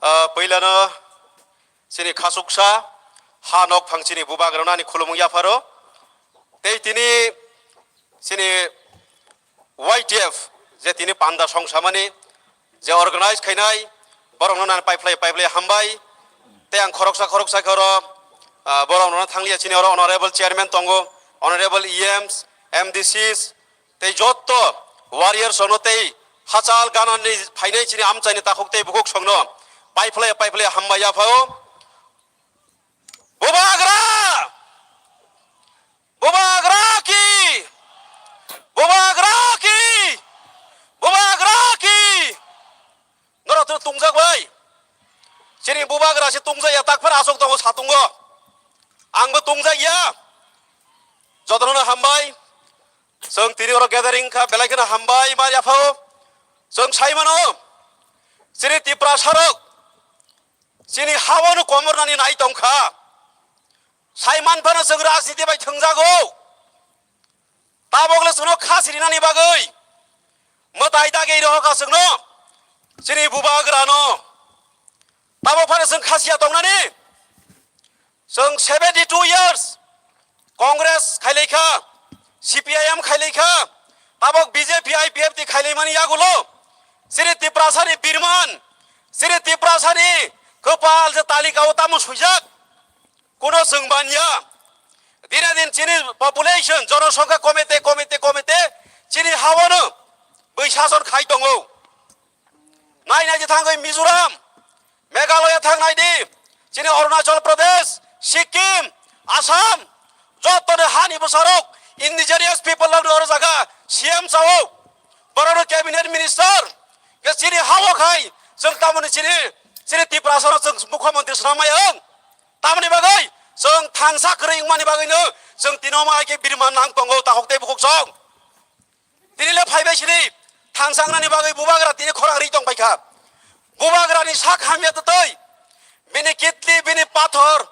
Ah, puilano chini khasuksa ha nok phang chini bubagrano ani khulumung yapharo. Tei tini chini Y T F je tini panda songsamani je organize khainai, borokno nang paiphlai paiphlai hambai. Tei ang khoroksa khoroksa khe oro, ah, borokno thanglia chini oro honorable chairman tongo, honorable E Ms, M D Cs, tei jotto warriors rokno tei hachal ganani phainai chini amchaini takhuk tei bukhuk songno paiphlai paiphlai hambai yaphao. Bubagra! Bubagra ki! Bubagra ki! Bubagra ki! Norok tong tungjak bai. Chini bubagra se tungjak ya tak phar asok tongo satungo. Angbo tungjak ya. Jotono hambai. Chwng tini oro gathering kha belai kheno hambai ma yaphao. Chwng sai mano. Chini Tiprasa rok. Chini hawano komornani nai tongkha. Saiman phano chwng rajniti bai thwngjago. Tabokle chwngno kha sirinani bagwi. Mwtai dagi rohorkha chwngno. Chini bubagrano. Tabok phano chwng khasiya tongnani. Chwng seventy two years Congress khailaikha, C P I M khailaikha, tabok B J P, I P F T khailaimani yagulo, chini Tiprasani birman, chini Tiprasani kwpal je talikao tamo swijak, kuno chwng banya. Dine din chini population, jonosongkha komete, komete, komete, chini hawano bwi sason khai tongo. Nai nai di thangwi Mizoram, Meghalaya thang nai di, chini Arunachal Pradesh, Sikkim, Assam, joto ni hani bwsarok indigenous people rok ni oro jaga C M sao, borok no cabinet minister, ke chini hao khai, chwng tamoni chini, chini Tiprasa no chwng mukhyamantri swnam maya wng. Tamoni bagwi chwng thansa kwrwi wngmani bagwi no chwng tino ma ke birman nang tongo tahok tei bukhuk song. Tini le phaibai sini thangsa wngnani bagwi bubagra tini khorang ri tong paikha. Bubagrani sak hamya twtwi bini kitli, bini pathor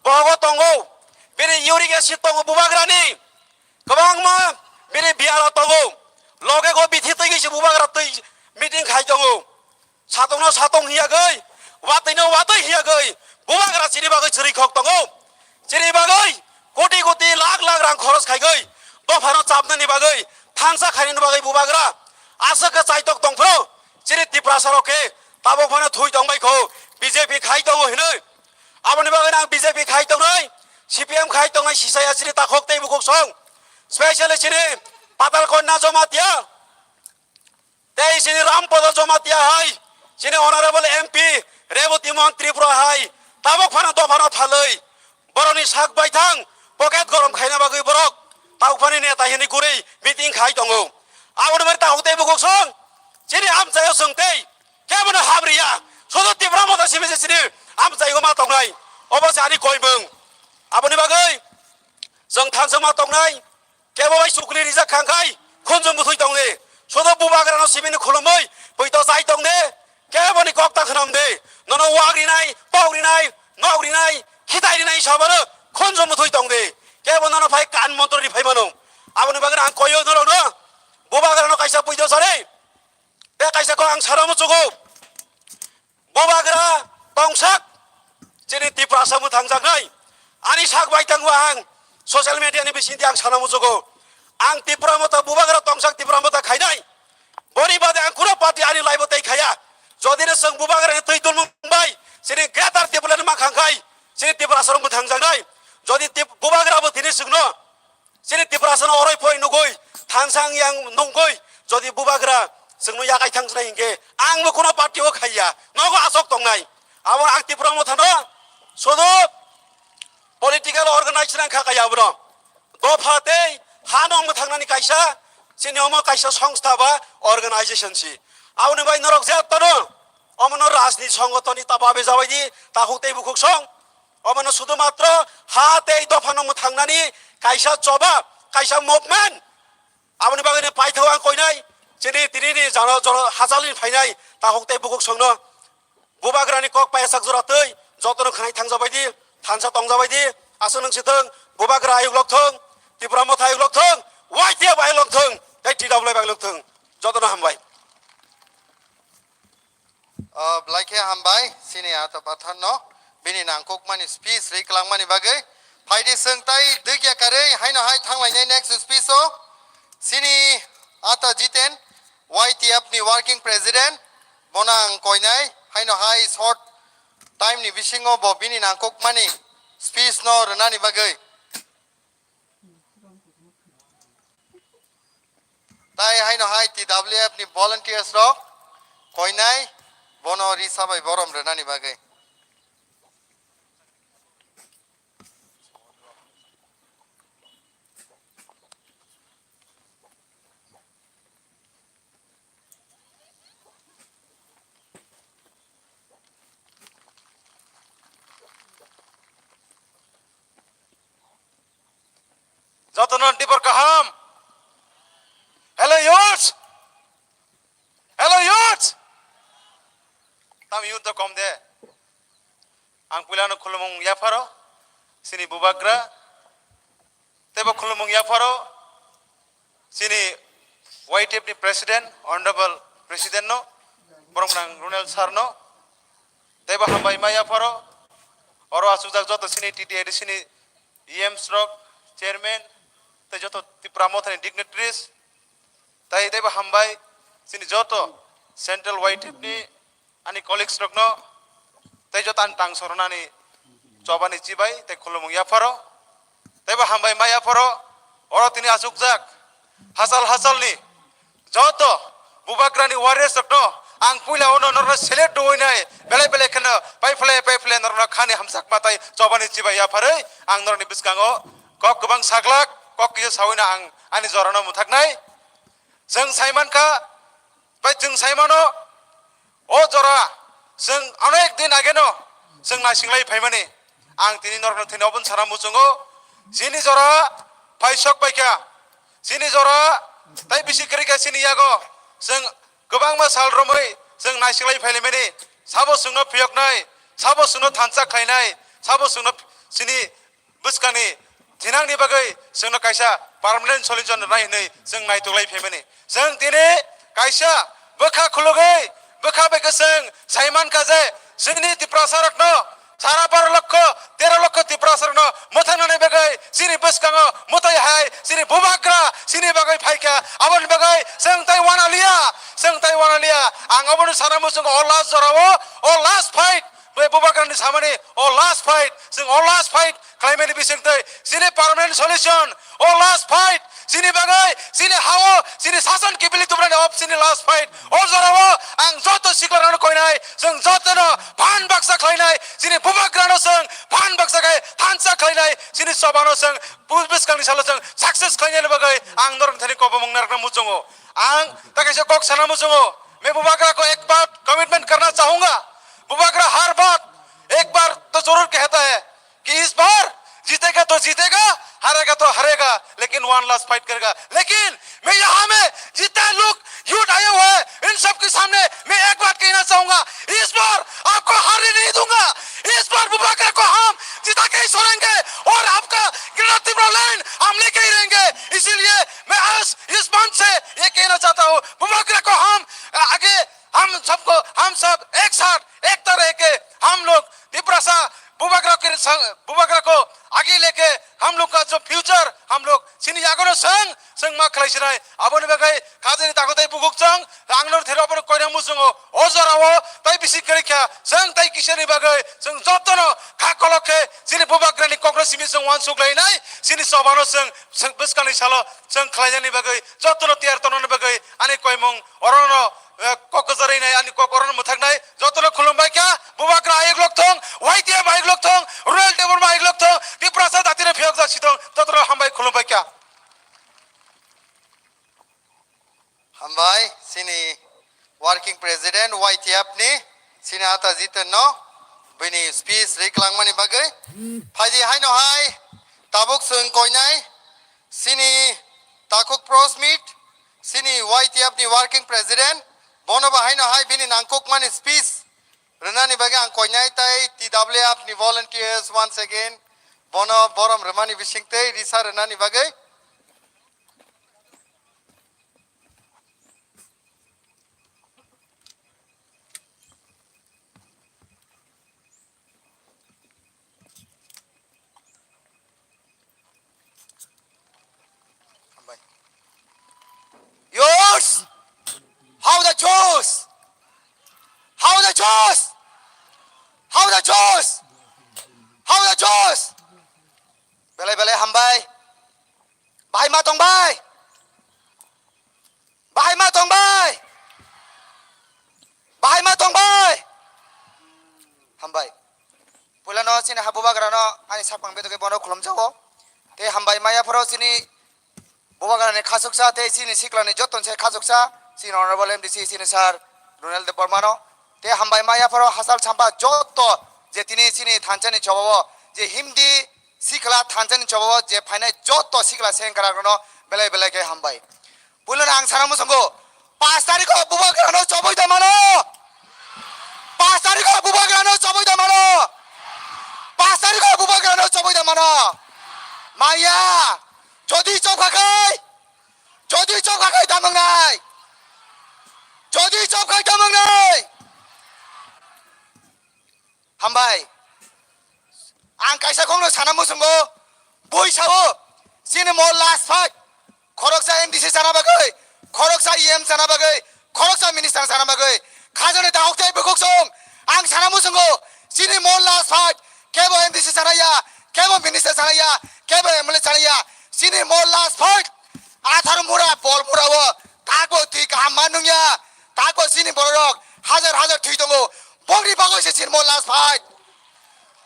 bohogo tongo, bini uric acid tongo bubagrani, kwbangma bini biyaro tongo, loge go bithi twi se bubagra twi meeting khai tongo. Satungno satung hiyagwi, watwino watwi hiyagwi, bubagra chini bagwi chwrwi khok tongo. Chini bagwi koti koti lakh lakh rang khoros khaigwi, dophano chapnani bagwi, thansa khainani bagwi bubagra aswk khe chaitok tongphuru. Chini Tiprasa rok khe tabok phano thui tongbai kho, B J P khai tongo hinwi. Aboni bagwi ang B J P khai tongnai, C P M khai tongnai sisaya chini takhuk tei bukhuk song, specially chini Patal Kanya Jamatia tei chini Rampada Jamatia hai chini Honorable M P Reboti Mohan Tripura hai tabok phano dophano thalwi borokni sak baithang pocket gorom khaina bagwi borok tabok phani neta hini gurwi meeting khai tongo. Aboni bagwi takhuk tei bukhuk song chini amchaio chwng tei kebono hamriya, sodo Tipra Motha simi se chini amchaio ma tongnai, obo se ani koimung. Aboni bagwi chwng thansa ma tongnai, kebo bai chukli rijak khangkhai khunju muthwi tongdi, sodo bubagrano simini khulumwi poito chai tongdi, keboni kok ta khwnamdi, nono wak rinai, pok rinai, nok rinai, khitai rinai sabaro khunju muthwi tongdi, kebo nono phai kan montro ri phai mano. Aboni bagwi ang koyo norokno, bubagrano kaisa poito sari, tei kaisa kok ang sana muchugo. Bubagra tongsak chini Tiprasa mwthangjaknai. Ani sak bai tangbo ang social media ni bisingtwi ang sana muchugo. Ang Tipra Motha bubagra tongsak Tipra Motha khainai. Boni bade ang kunu party ani life o tei khaya. Jodi no chwng bubagra ni twi tulmung bai chini greater Tipraland ni makhang khai chini Tiprasa rok mwthangjaknai. Jodi Tip-, bubagra bo tini chwngno chini Tiprasano oroi phoi nugui, thansa yang nungui, jodi bubagra chwngno yakai thangsnai hinkhe, ang bo kuno party o khaiya, nogo asok tongnai. Abo ang Tipra Mothano sodo political organization ang kha kaya abono. Dopha tei hano mwthangnani kaisa, chini omo kaisa songstha ba organization si. Aboni bai norok je tono, omono rajniti songotoni ta babe jabaidi, takhuk tei bukhuk song. Omono sudu matro ha tei dophano mwthangnani kaisa choba, kaisa movement. Aboni bagwi ni paithao ang koinai, chini tini ni jano joro hachalni phainai, takhuk tei bukhuk songno bubagrani kok payasak jora twi jotono khwnai thangjabaidi, thansa tongjabaidi, aswk nung sithwng, bubagra ayuk lok thung, Tipra Motha ayuk lok thung, Y T F ayuk lok thung, tei T W F ayuk lok thung, jotono hambai. O, belai khe hambai, chini ata patharno, bini nangkukmani speech ri kwlangmani bagwi. Phaidi chwng tai dwgya karwi haino hai thanglainai next speech o. Chini ata Jiten, Y T F ni working president, bono ang koinai, haino hai short time ni bisingo bo bini nangkukmani speech no rwnani bagwi. Tai haino hai T W F ni volunteers rok koinai bono risa bai borom rwnani bagwi. Jotono tibor kaham. Hello youths. Hello youths. Tam youth to kom de. Ang puilano khulumung yapharo. Sini bubagra. Tebo khulumung yapharo. Chini Y T F ni president, honorable president no, borok nang Runel sir no, teibo hambai ma yapharo, oro asukjak joto chini T T A D C ni E Ms rok, chairman, tei joto Tipra Motha ni dignitaries, tei teibo hambai chini joto central Y T F ni ani colleagues rokno tei joto ani tang sornani chobani chibai tei khulumung yapharo tei bo hambai ma yapharo oro tini achukjak hachal hachalni joto bubagrani warriors rokno ang puila ono norokno select doinai belai belai kheno paiphle paiphle norokno khani hamjakma tei chobani chibai yapharwi ang norokni bwskango kok kwbang saglak kok kisa sawino ang ani jorano mwthaknai. Chwng saimankha, bai chwng saimano, o jora chwng onek din ageno chwng naisinglai phaimani. Ang tini norokno thini oboni sana muchungo, chini jora phaisok paikha, chini jora tai bisi kwrwikha chini yago, chwng kwbangma sal romwi chwng naisinglai phailaimani, sabo chwngno phiyoknai, sabo chwngno thansa khlainai, sabo chwngno chini bwskangni thinangni bagwi chwngno kaisa permanent solution rwnai hwnwi chwng naituklai phaimani. Chwng tini kaisa bwkha khulugwi bwkha bai khe chwng saimankha je chwngni Tiprasarokno sara baro lokho, tero lokho Tiprasarokno mwthangnani bagwi chini bwskango mwtai hai chini bubagra chini bagwi phaikha. Aboni bagwi chwng tai wanaliya, chwng tai wanaliya. Ang aboni sana muchungo o last jorao, o last fight, bai bubagrani samani o last fight, chwng o last fight khlaimani bisingtwi chini permanent solution, o last fight, chini bagwi, chini hao, chini sason kibili tubunani o chini last fight. O jorao ang joto siklarano koinai, chwng jotono phan baksa khlainai, chini bubagrano chwng phan baksa khai thansa khlainai, chini chobano chwng bwskangni salo chwng success khlainani bagwi ang norok thani kobomung narwkna muchungo. Ang ta kaisa kok sana muchungo, मैं बुबागरा को एक बात कमिटमेंट करना चाहूंगा, बुबागरा हर बात एक बार तो जरूर कहता है कि इस बार जीतेगा तो जीतेगा, हारेगा तो हारेगा, लेकिन वन लास्ट फाइट करेगा। लेकिन मैं यहाँ में जितने लोग यूथ आए हुए हैं, इन सब के सामने मैं एक बात कहना चाहूंगा, इस बार आपको हारने नहीं दूंगा। इस बार बुबागरा को हम जिता के ही छोड़ेंगे और आपका ग्रेटर तिब्रा लैंड हम लेके ही रहेंगे। इसीलिए मैं आज इस मंच से ये कहना चाहता हूँ, बुबागरा को हम आगे, हम सबको, हम सब एक साथ एकता रह के हम लोग तिप्रासा बुबागरा के संग, बुबागरा को आगे लेके हम लोग का जो फ्यूचर, हम लोग chini yagono chwng, chwng ma khlai sinai, aboni bagwi khajani takhuk tei bukhuk chwng, ang no thero abono koina muchungo, o jorao tei bisi kwrwi kha, chwng tei kisani bagwi chwng jotono kha kolok khe chini bubagrani kokno simi chwng uansuk lainai, chini chobano chwng, chwng bwskangni salo chwng khlainani bagwi jotono tiyar tongnani bagwi ani koimung orono, eh, kok kwcharwi nai, ani kok orono mwthaknai, jotono khulumbai kha, bubagra ayuk lok thung, Y T F ayuk lok thung, Rural Development ayuk lok thung, Tiprasa datino phiyokjak si thung, jotono hambai khulumbai kha. Hambai, chini working president Y T F ni, chini ata Jiten no, bini speech ri kwlangmani bagwi. Phaidi haino hai, tabuk chwng koinai, chini takhuk press meet, chini Y T F ni working president, bono bo haino hai bini nangkukmani speech rwnani bagwi ang koinai tei T W F ni volunteers once again, bono borom rwmani bisingtwi risa rwnani bagwi. Yours! How the Jews! How the Jews! How the Jews! How the Jews! Belai belai hambai. Bahai ma tong bai. Bahai ma tong bai. Bahai ma tong bai. Hambai. Puilano chini ha bubagrano ani sakpang bedoke bono khulumjago. Tei hambai maya phoro chini bubagrani khasuksa tei chini siklani joton se khasuksa chini honorable M D C chini sir Ronel Debbarmano. Tei hambai maya phoro hachal champa joto je tini chini thanchani chobao je himdi sikla thanchani chobao je phainai joto sikla sengkrak rokno belai belai khe hambai. Puilano ang sana muchungo, pash tarikho bubagrano choboi da mano? Pash tarikho bubagrano choboi da mano? Pash tarikho bubagrano choboi da mano? Maya, jodi chobkha khai, jodi chobkha khai tamung nai? Jodi chobkha tamung nai? Hambai. Ang kaisa kokno sana muchungo, bui sao, chini mo last fight, khoroksa M D C chana bagwi, khoroksa E M chana bagwi, khoroksa minister chana bagwi, khajani dahok tei bukhuk song, ang sana muchungo, chini mo last fight, kebo M D C chana ya, kebo minister chana ya, kebo M L A chana ya, chini mo last fight, atharo mura, bol mura o, takbo twi kaham ma nungya, takbo chini bororok hajar hajar thwi tongo, bongni bagwi se chini mo last fight.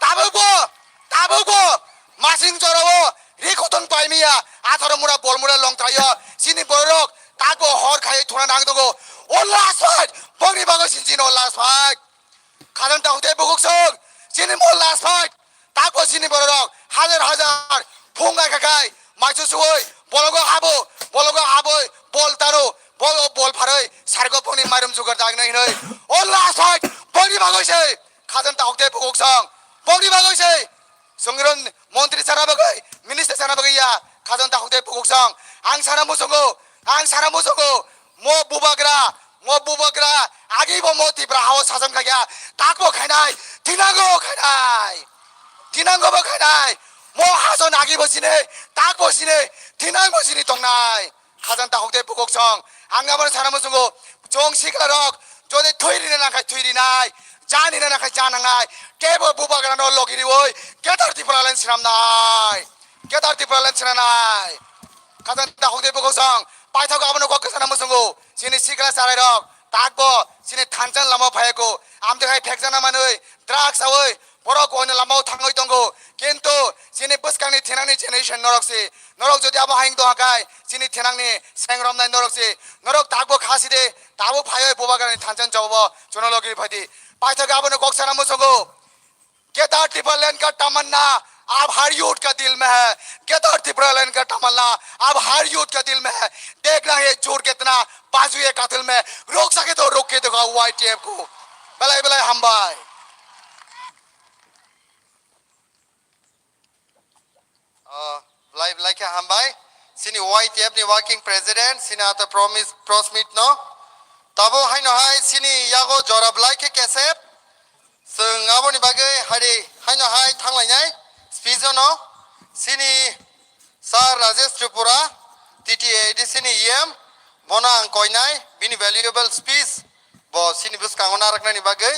Tabukbo, tabukbo, masing jorao, ri khotong paimiya, atharo mura, bol mura longtraio, chini bororok, takbo hor khai thuna nang tongo. O last fight, bongni bagwi sin chini o last fight. Khajani dahok tei bukhuk song, chini mo last fight, takbo chini bororok, hajar hajar, phung gai kha khai, maisu suoi, bologo habo, bologo haboi, bol taro, bol, bol pharoi, sargo bongni mairum jugar dagnai hinoi. O last fight, bongni bagwi se, khajani dahok tei bukhuk song, bongni bagwi se, Songiro montri sana bagwi, minister sana bagwi ya, khajani dahok tei bukhuk song. Ang sana muchungo, ang sana muchungo, mo bubagra, mo bubagra, agi bo mo Tipra hao sason khaikha, takbo khainai, tinango khainai, tinango bo khainai, mo hason agi bo sini, takbo sini, tinang bo sini tongnai. Khajani dahok tei bukhuk song. Ang abono sana muchungo, chwng sikla rok, jodi thwi rina nangkhai thwi rinai, Jani nana khai janangnai. Tebo bubagrano logi riwi. Greater Tipraland sinamnai. Greater Tipraland sinanai. Khajang dakhok de bokosong. Paithak abono kok kesana musungo. Sini sikla sarai rok. Takbo. Sini thansan lama phayako. Amde khai phekjana manwi. Drugs awi. Borok oino lamao thangwi tongo, kintu chini bwskangni thinangni generation norok se, norok jodi abo hayung tongkha khai chini thinangni seng romnai norok se, norok takbo kha si de, tabo phaiwi bubagrani thansa jawabo chuno logi phaidi. Paithak abono kok sana muchungo, Greater Tipraland ka tamanna ab har youth ka dil mein hai, Greater Tipraland ka tamanna ab har youth ka dil mein hai, dekhna hai joor kitna bazu hai katil mein, ruk sake to ruk ke dekho Y T F ko. Belai belai hambai. Oh, belai belai khe hambai. Chini Y T F ni working president, chini ata promise, Prosmit no. Tabo haino hai chini yago jora belai khe kesep. Chwng aboni bagwi hari haino hai thanglainai speech no. Chini Sir Rajesh Tripura, T T A D C ni E M, bono ang koinai, bini valuable speech bo chini bwskango naraknani bagwi.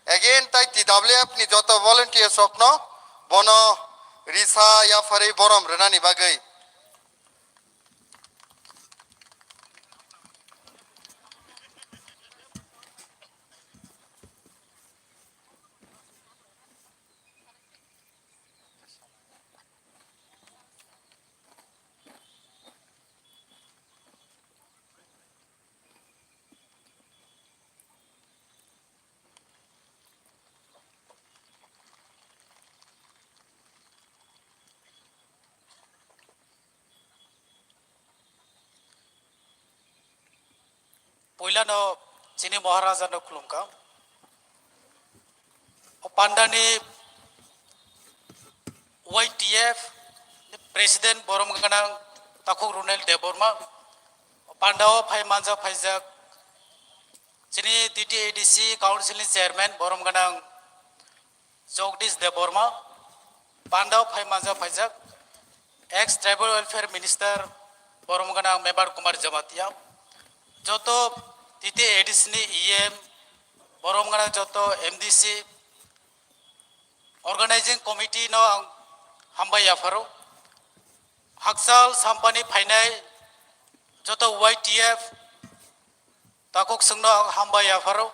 Again, tai T W F ni joto volunteers rokno bono risa yapharwi borom rwnani bagwi. Puilano chini Maharaja no khulumkha. O pandani Y T F ni President borom gwnang Takhuk Runel Debbarma, o pandao phai manja phaijak chini T T A D C Council ni Chairman borom gwnang Jagdish Debbarma, pandao phai manja phaijak ex Tribal Welfare Minister borom gwnang Mebar Kumar Jamatia, joto T T A D C ni E M, borom gwnang joto M D C, Organizing Committee no ang hambai yapharo. Hakchal sampani phainai joto Y T F takhuk chwngno ang hambai yapharo.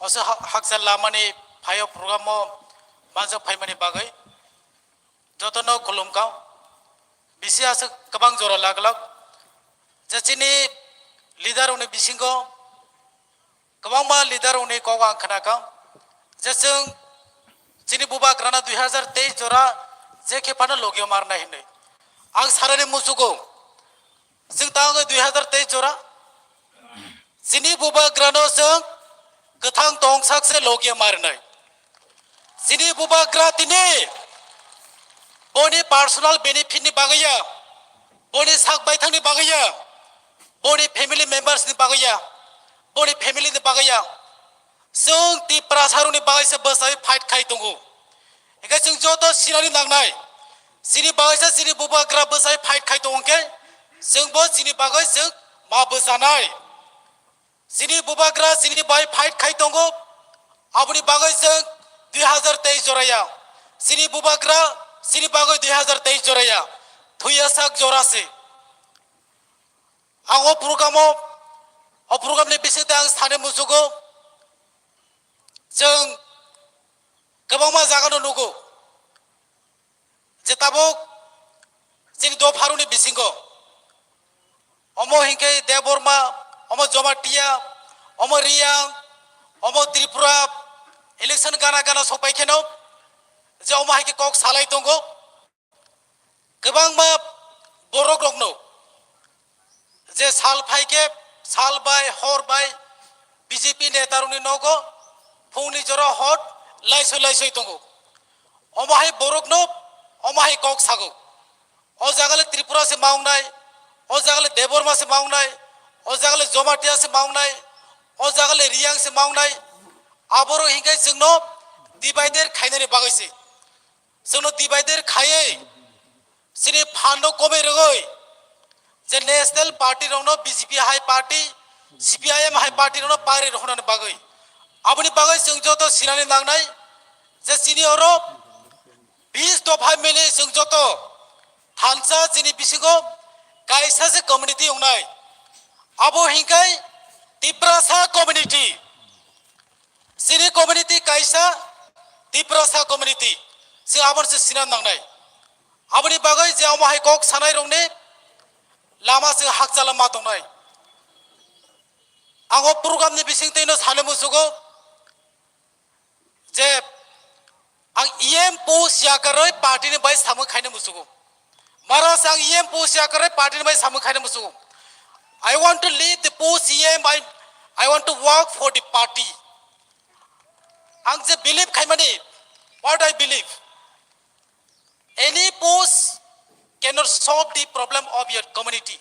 Oso ha-, hakchal lamani phaio program o manjak phaimani bagwi jotono khulumkha. Bisi aswk kwbang jora laglak je chini leader rokni bisingo kwbangma leader rokni kok ang khnakha je chwng chini bubagrano dui hazar teis jora je khe phano logio marnai hinwi. Ang sarani muchugo, chwng ta wngwi dui hazar teis jora chini bubagrano chwng kwthang tongsak se logio marnai. Chini bubagra tini boni personal benefit ni bagwi ya, boni sak baithang ni bagwi ya, boni family members ni bagwi ya, boni family ni bagwi ya. Chwng Tiprasa rokni bagwi se bwsai fight khai tongo. Hingke chwng joto sinani nangnai. Chini bagwi se chini bubagra bwsai fight khai tongo hingke chwngbo chini bagwi chwng ma bwchanai. Chini bubagra chini bai fight khai tongo. Aboni bagwi chwng dui hazar teis joraya. Chini bubagra chini bagwi dui hazar teis joraya. Thuya sak jora se. Ang o program o, o program ni bisingtwi ang sani muchugo. Chwng kwbangma jaga no nugo. Je tabuk chini dopharuni bisingo omo hinkhe Debbarma, omo Jamatia, omo Reang, omo Tripura election gana gana sokpai kheno je omo hai khe kok salai tongo. Kwbangma borok rokno je sal phai khe sal bai hor bai B J P neta rokni nogo phungni jora hot laisoi laisoi tongo. Omo hai borokno omo hai kok sago. O jaga le Tripura se ma wngnai, o jaga le Debbarma se ma wngnai, o jaga le Jamatia se ma wngnai, o jaga le Reang se ma wngnai. Aborok hinkhe chwngno divider khainani bagwi se. Chwngno divider khaiwi chini phan no komwi rwgwi je national party rokno B J P hai party, C P I M hai party rokno pari rohornani bagwi Aboni bagwi chwng joto sinani nangnai je chini oro bis dopha mili chwng joto thansa chini bisingo kaisa se community wngnai. Abo hinkai Tiprasa community. Chini community kaisa Tiprasa community. Chwng abono se sinani nangnai. Aboni bagwi je omo hai kok sanai rokni lama se hakchala ma tongnai. Ang o program ni bising twi no sani musugo je ang E M post yakarwi party ni bai samung khaina musugo. Mara se ang E M post yakarwi party ni bai samung khaina musugo. I want to leave the post E M. I, I want to work for the party. Ang je believe khaimani, what I believe. Any post cannot solve the problem of your community.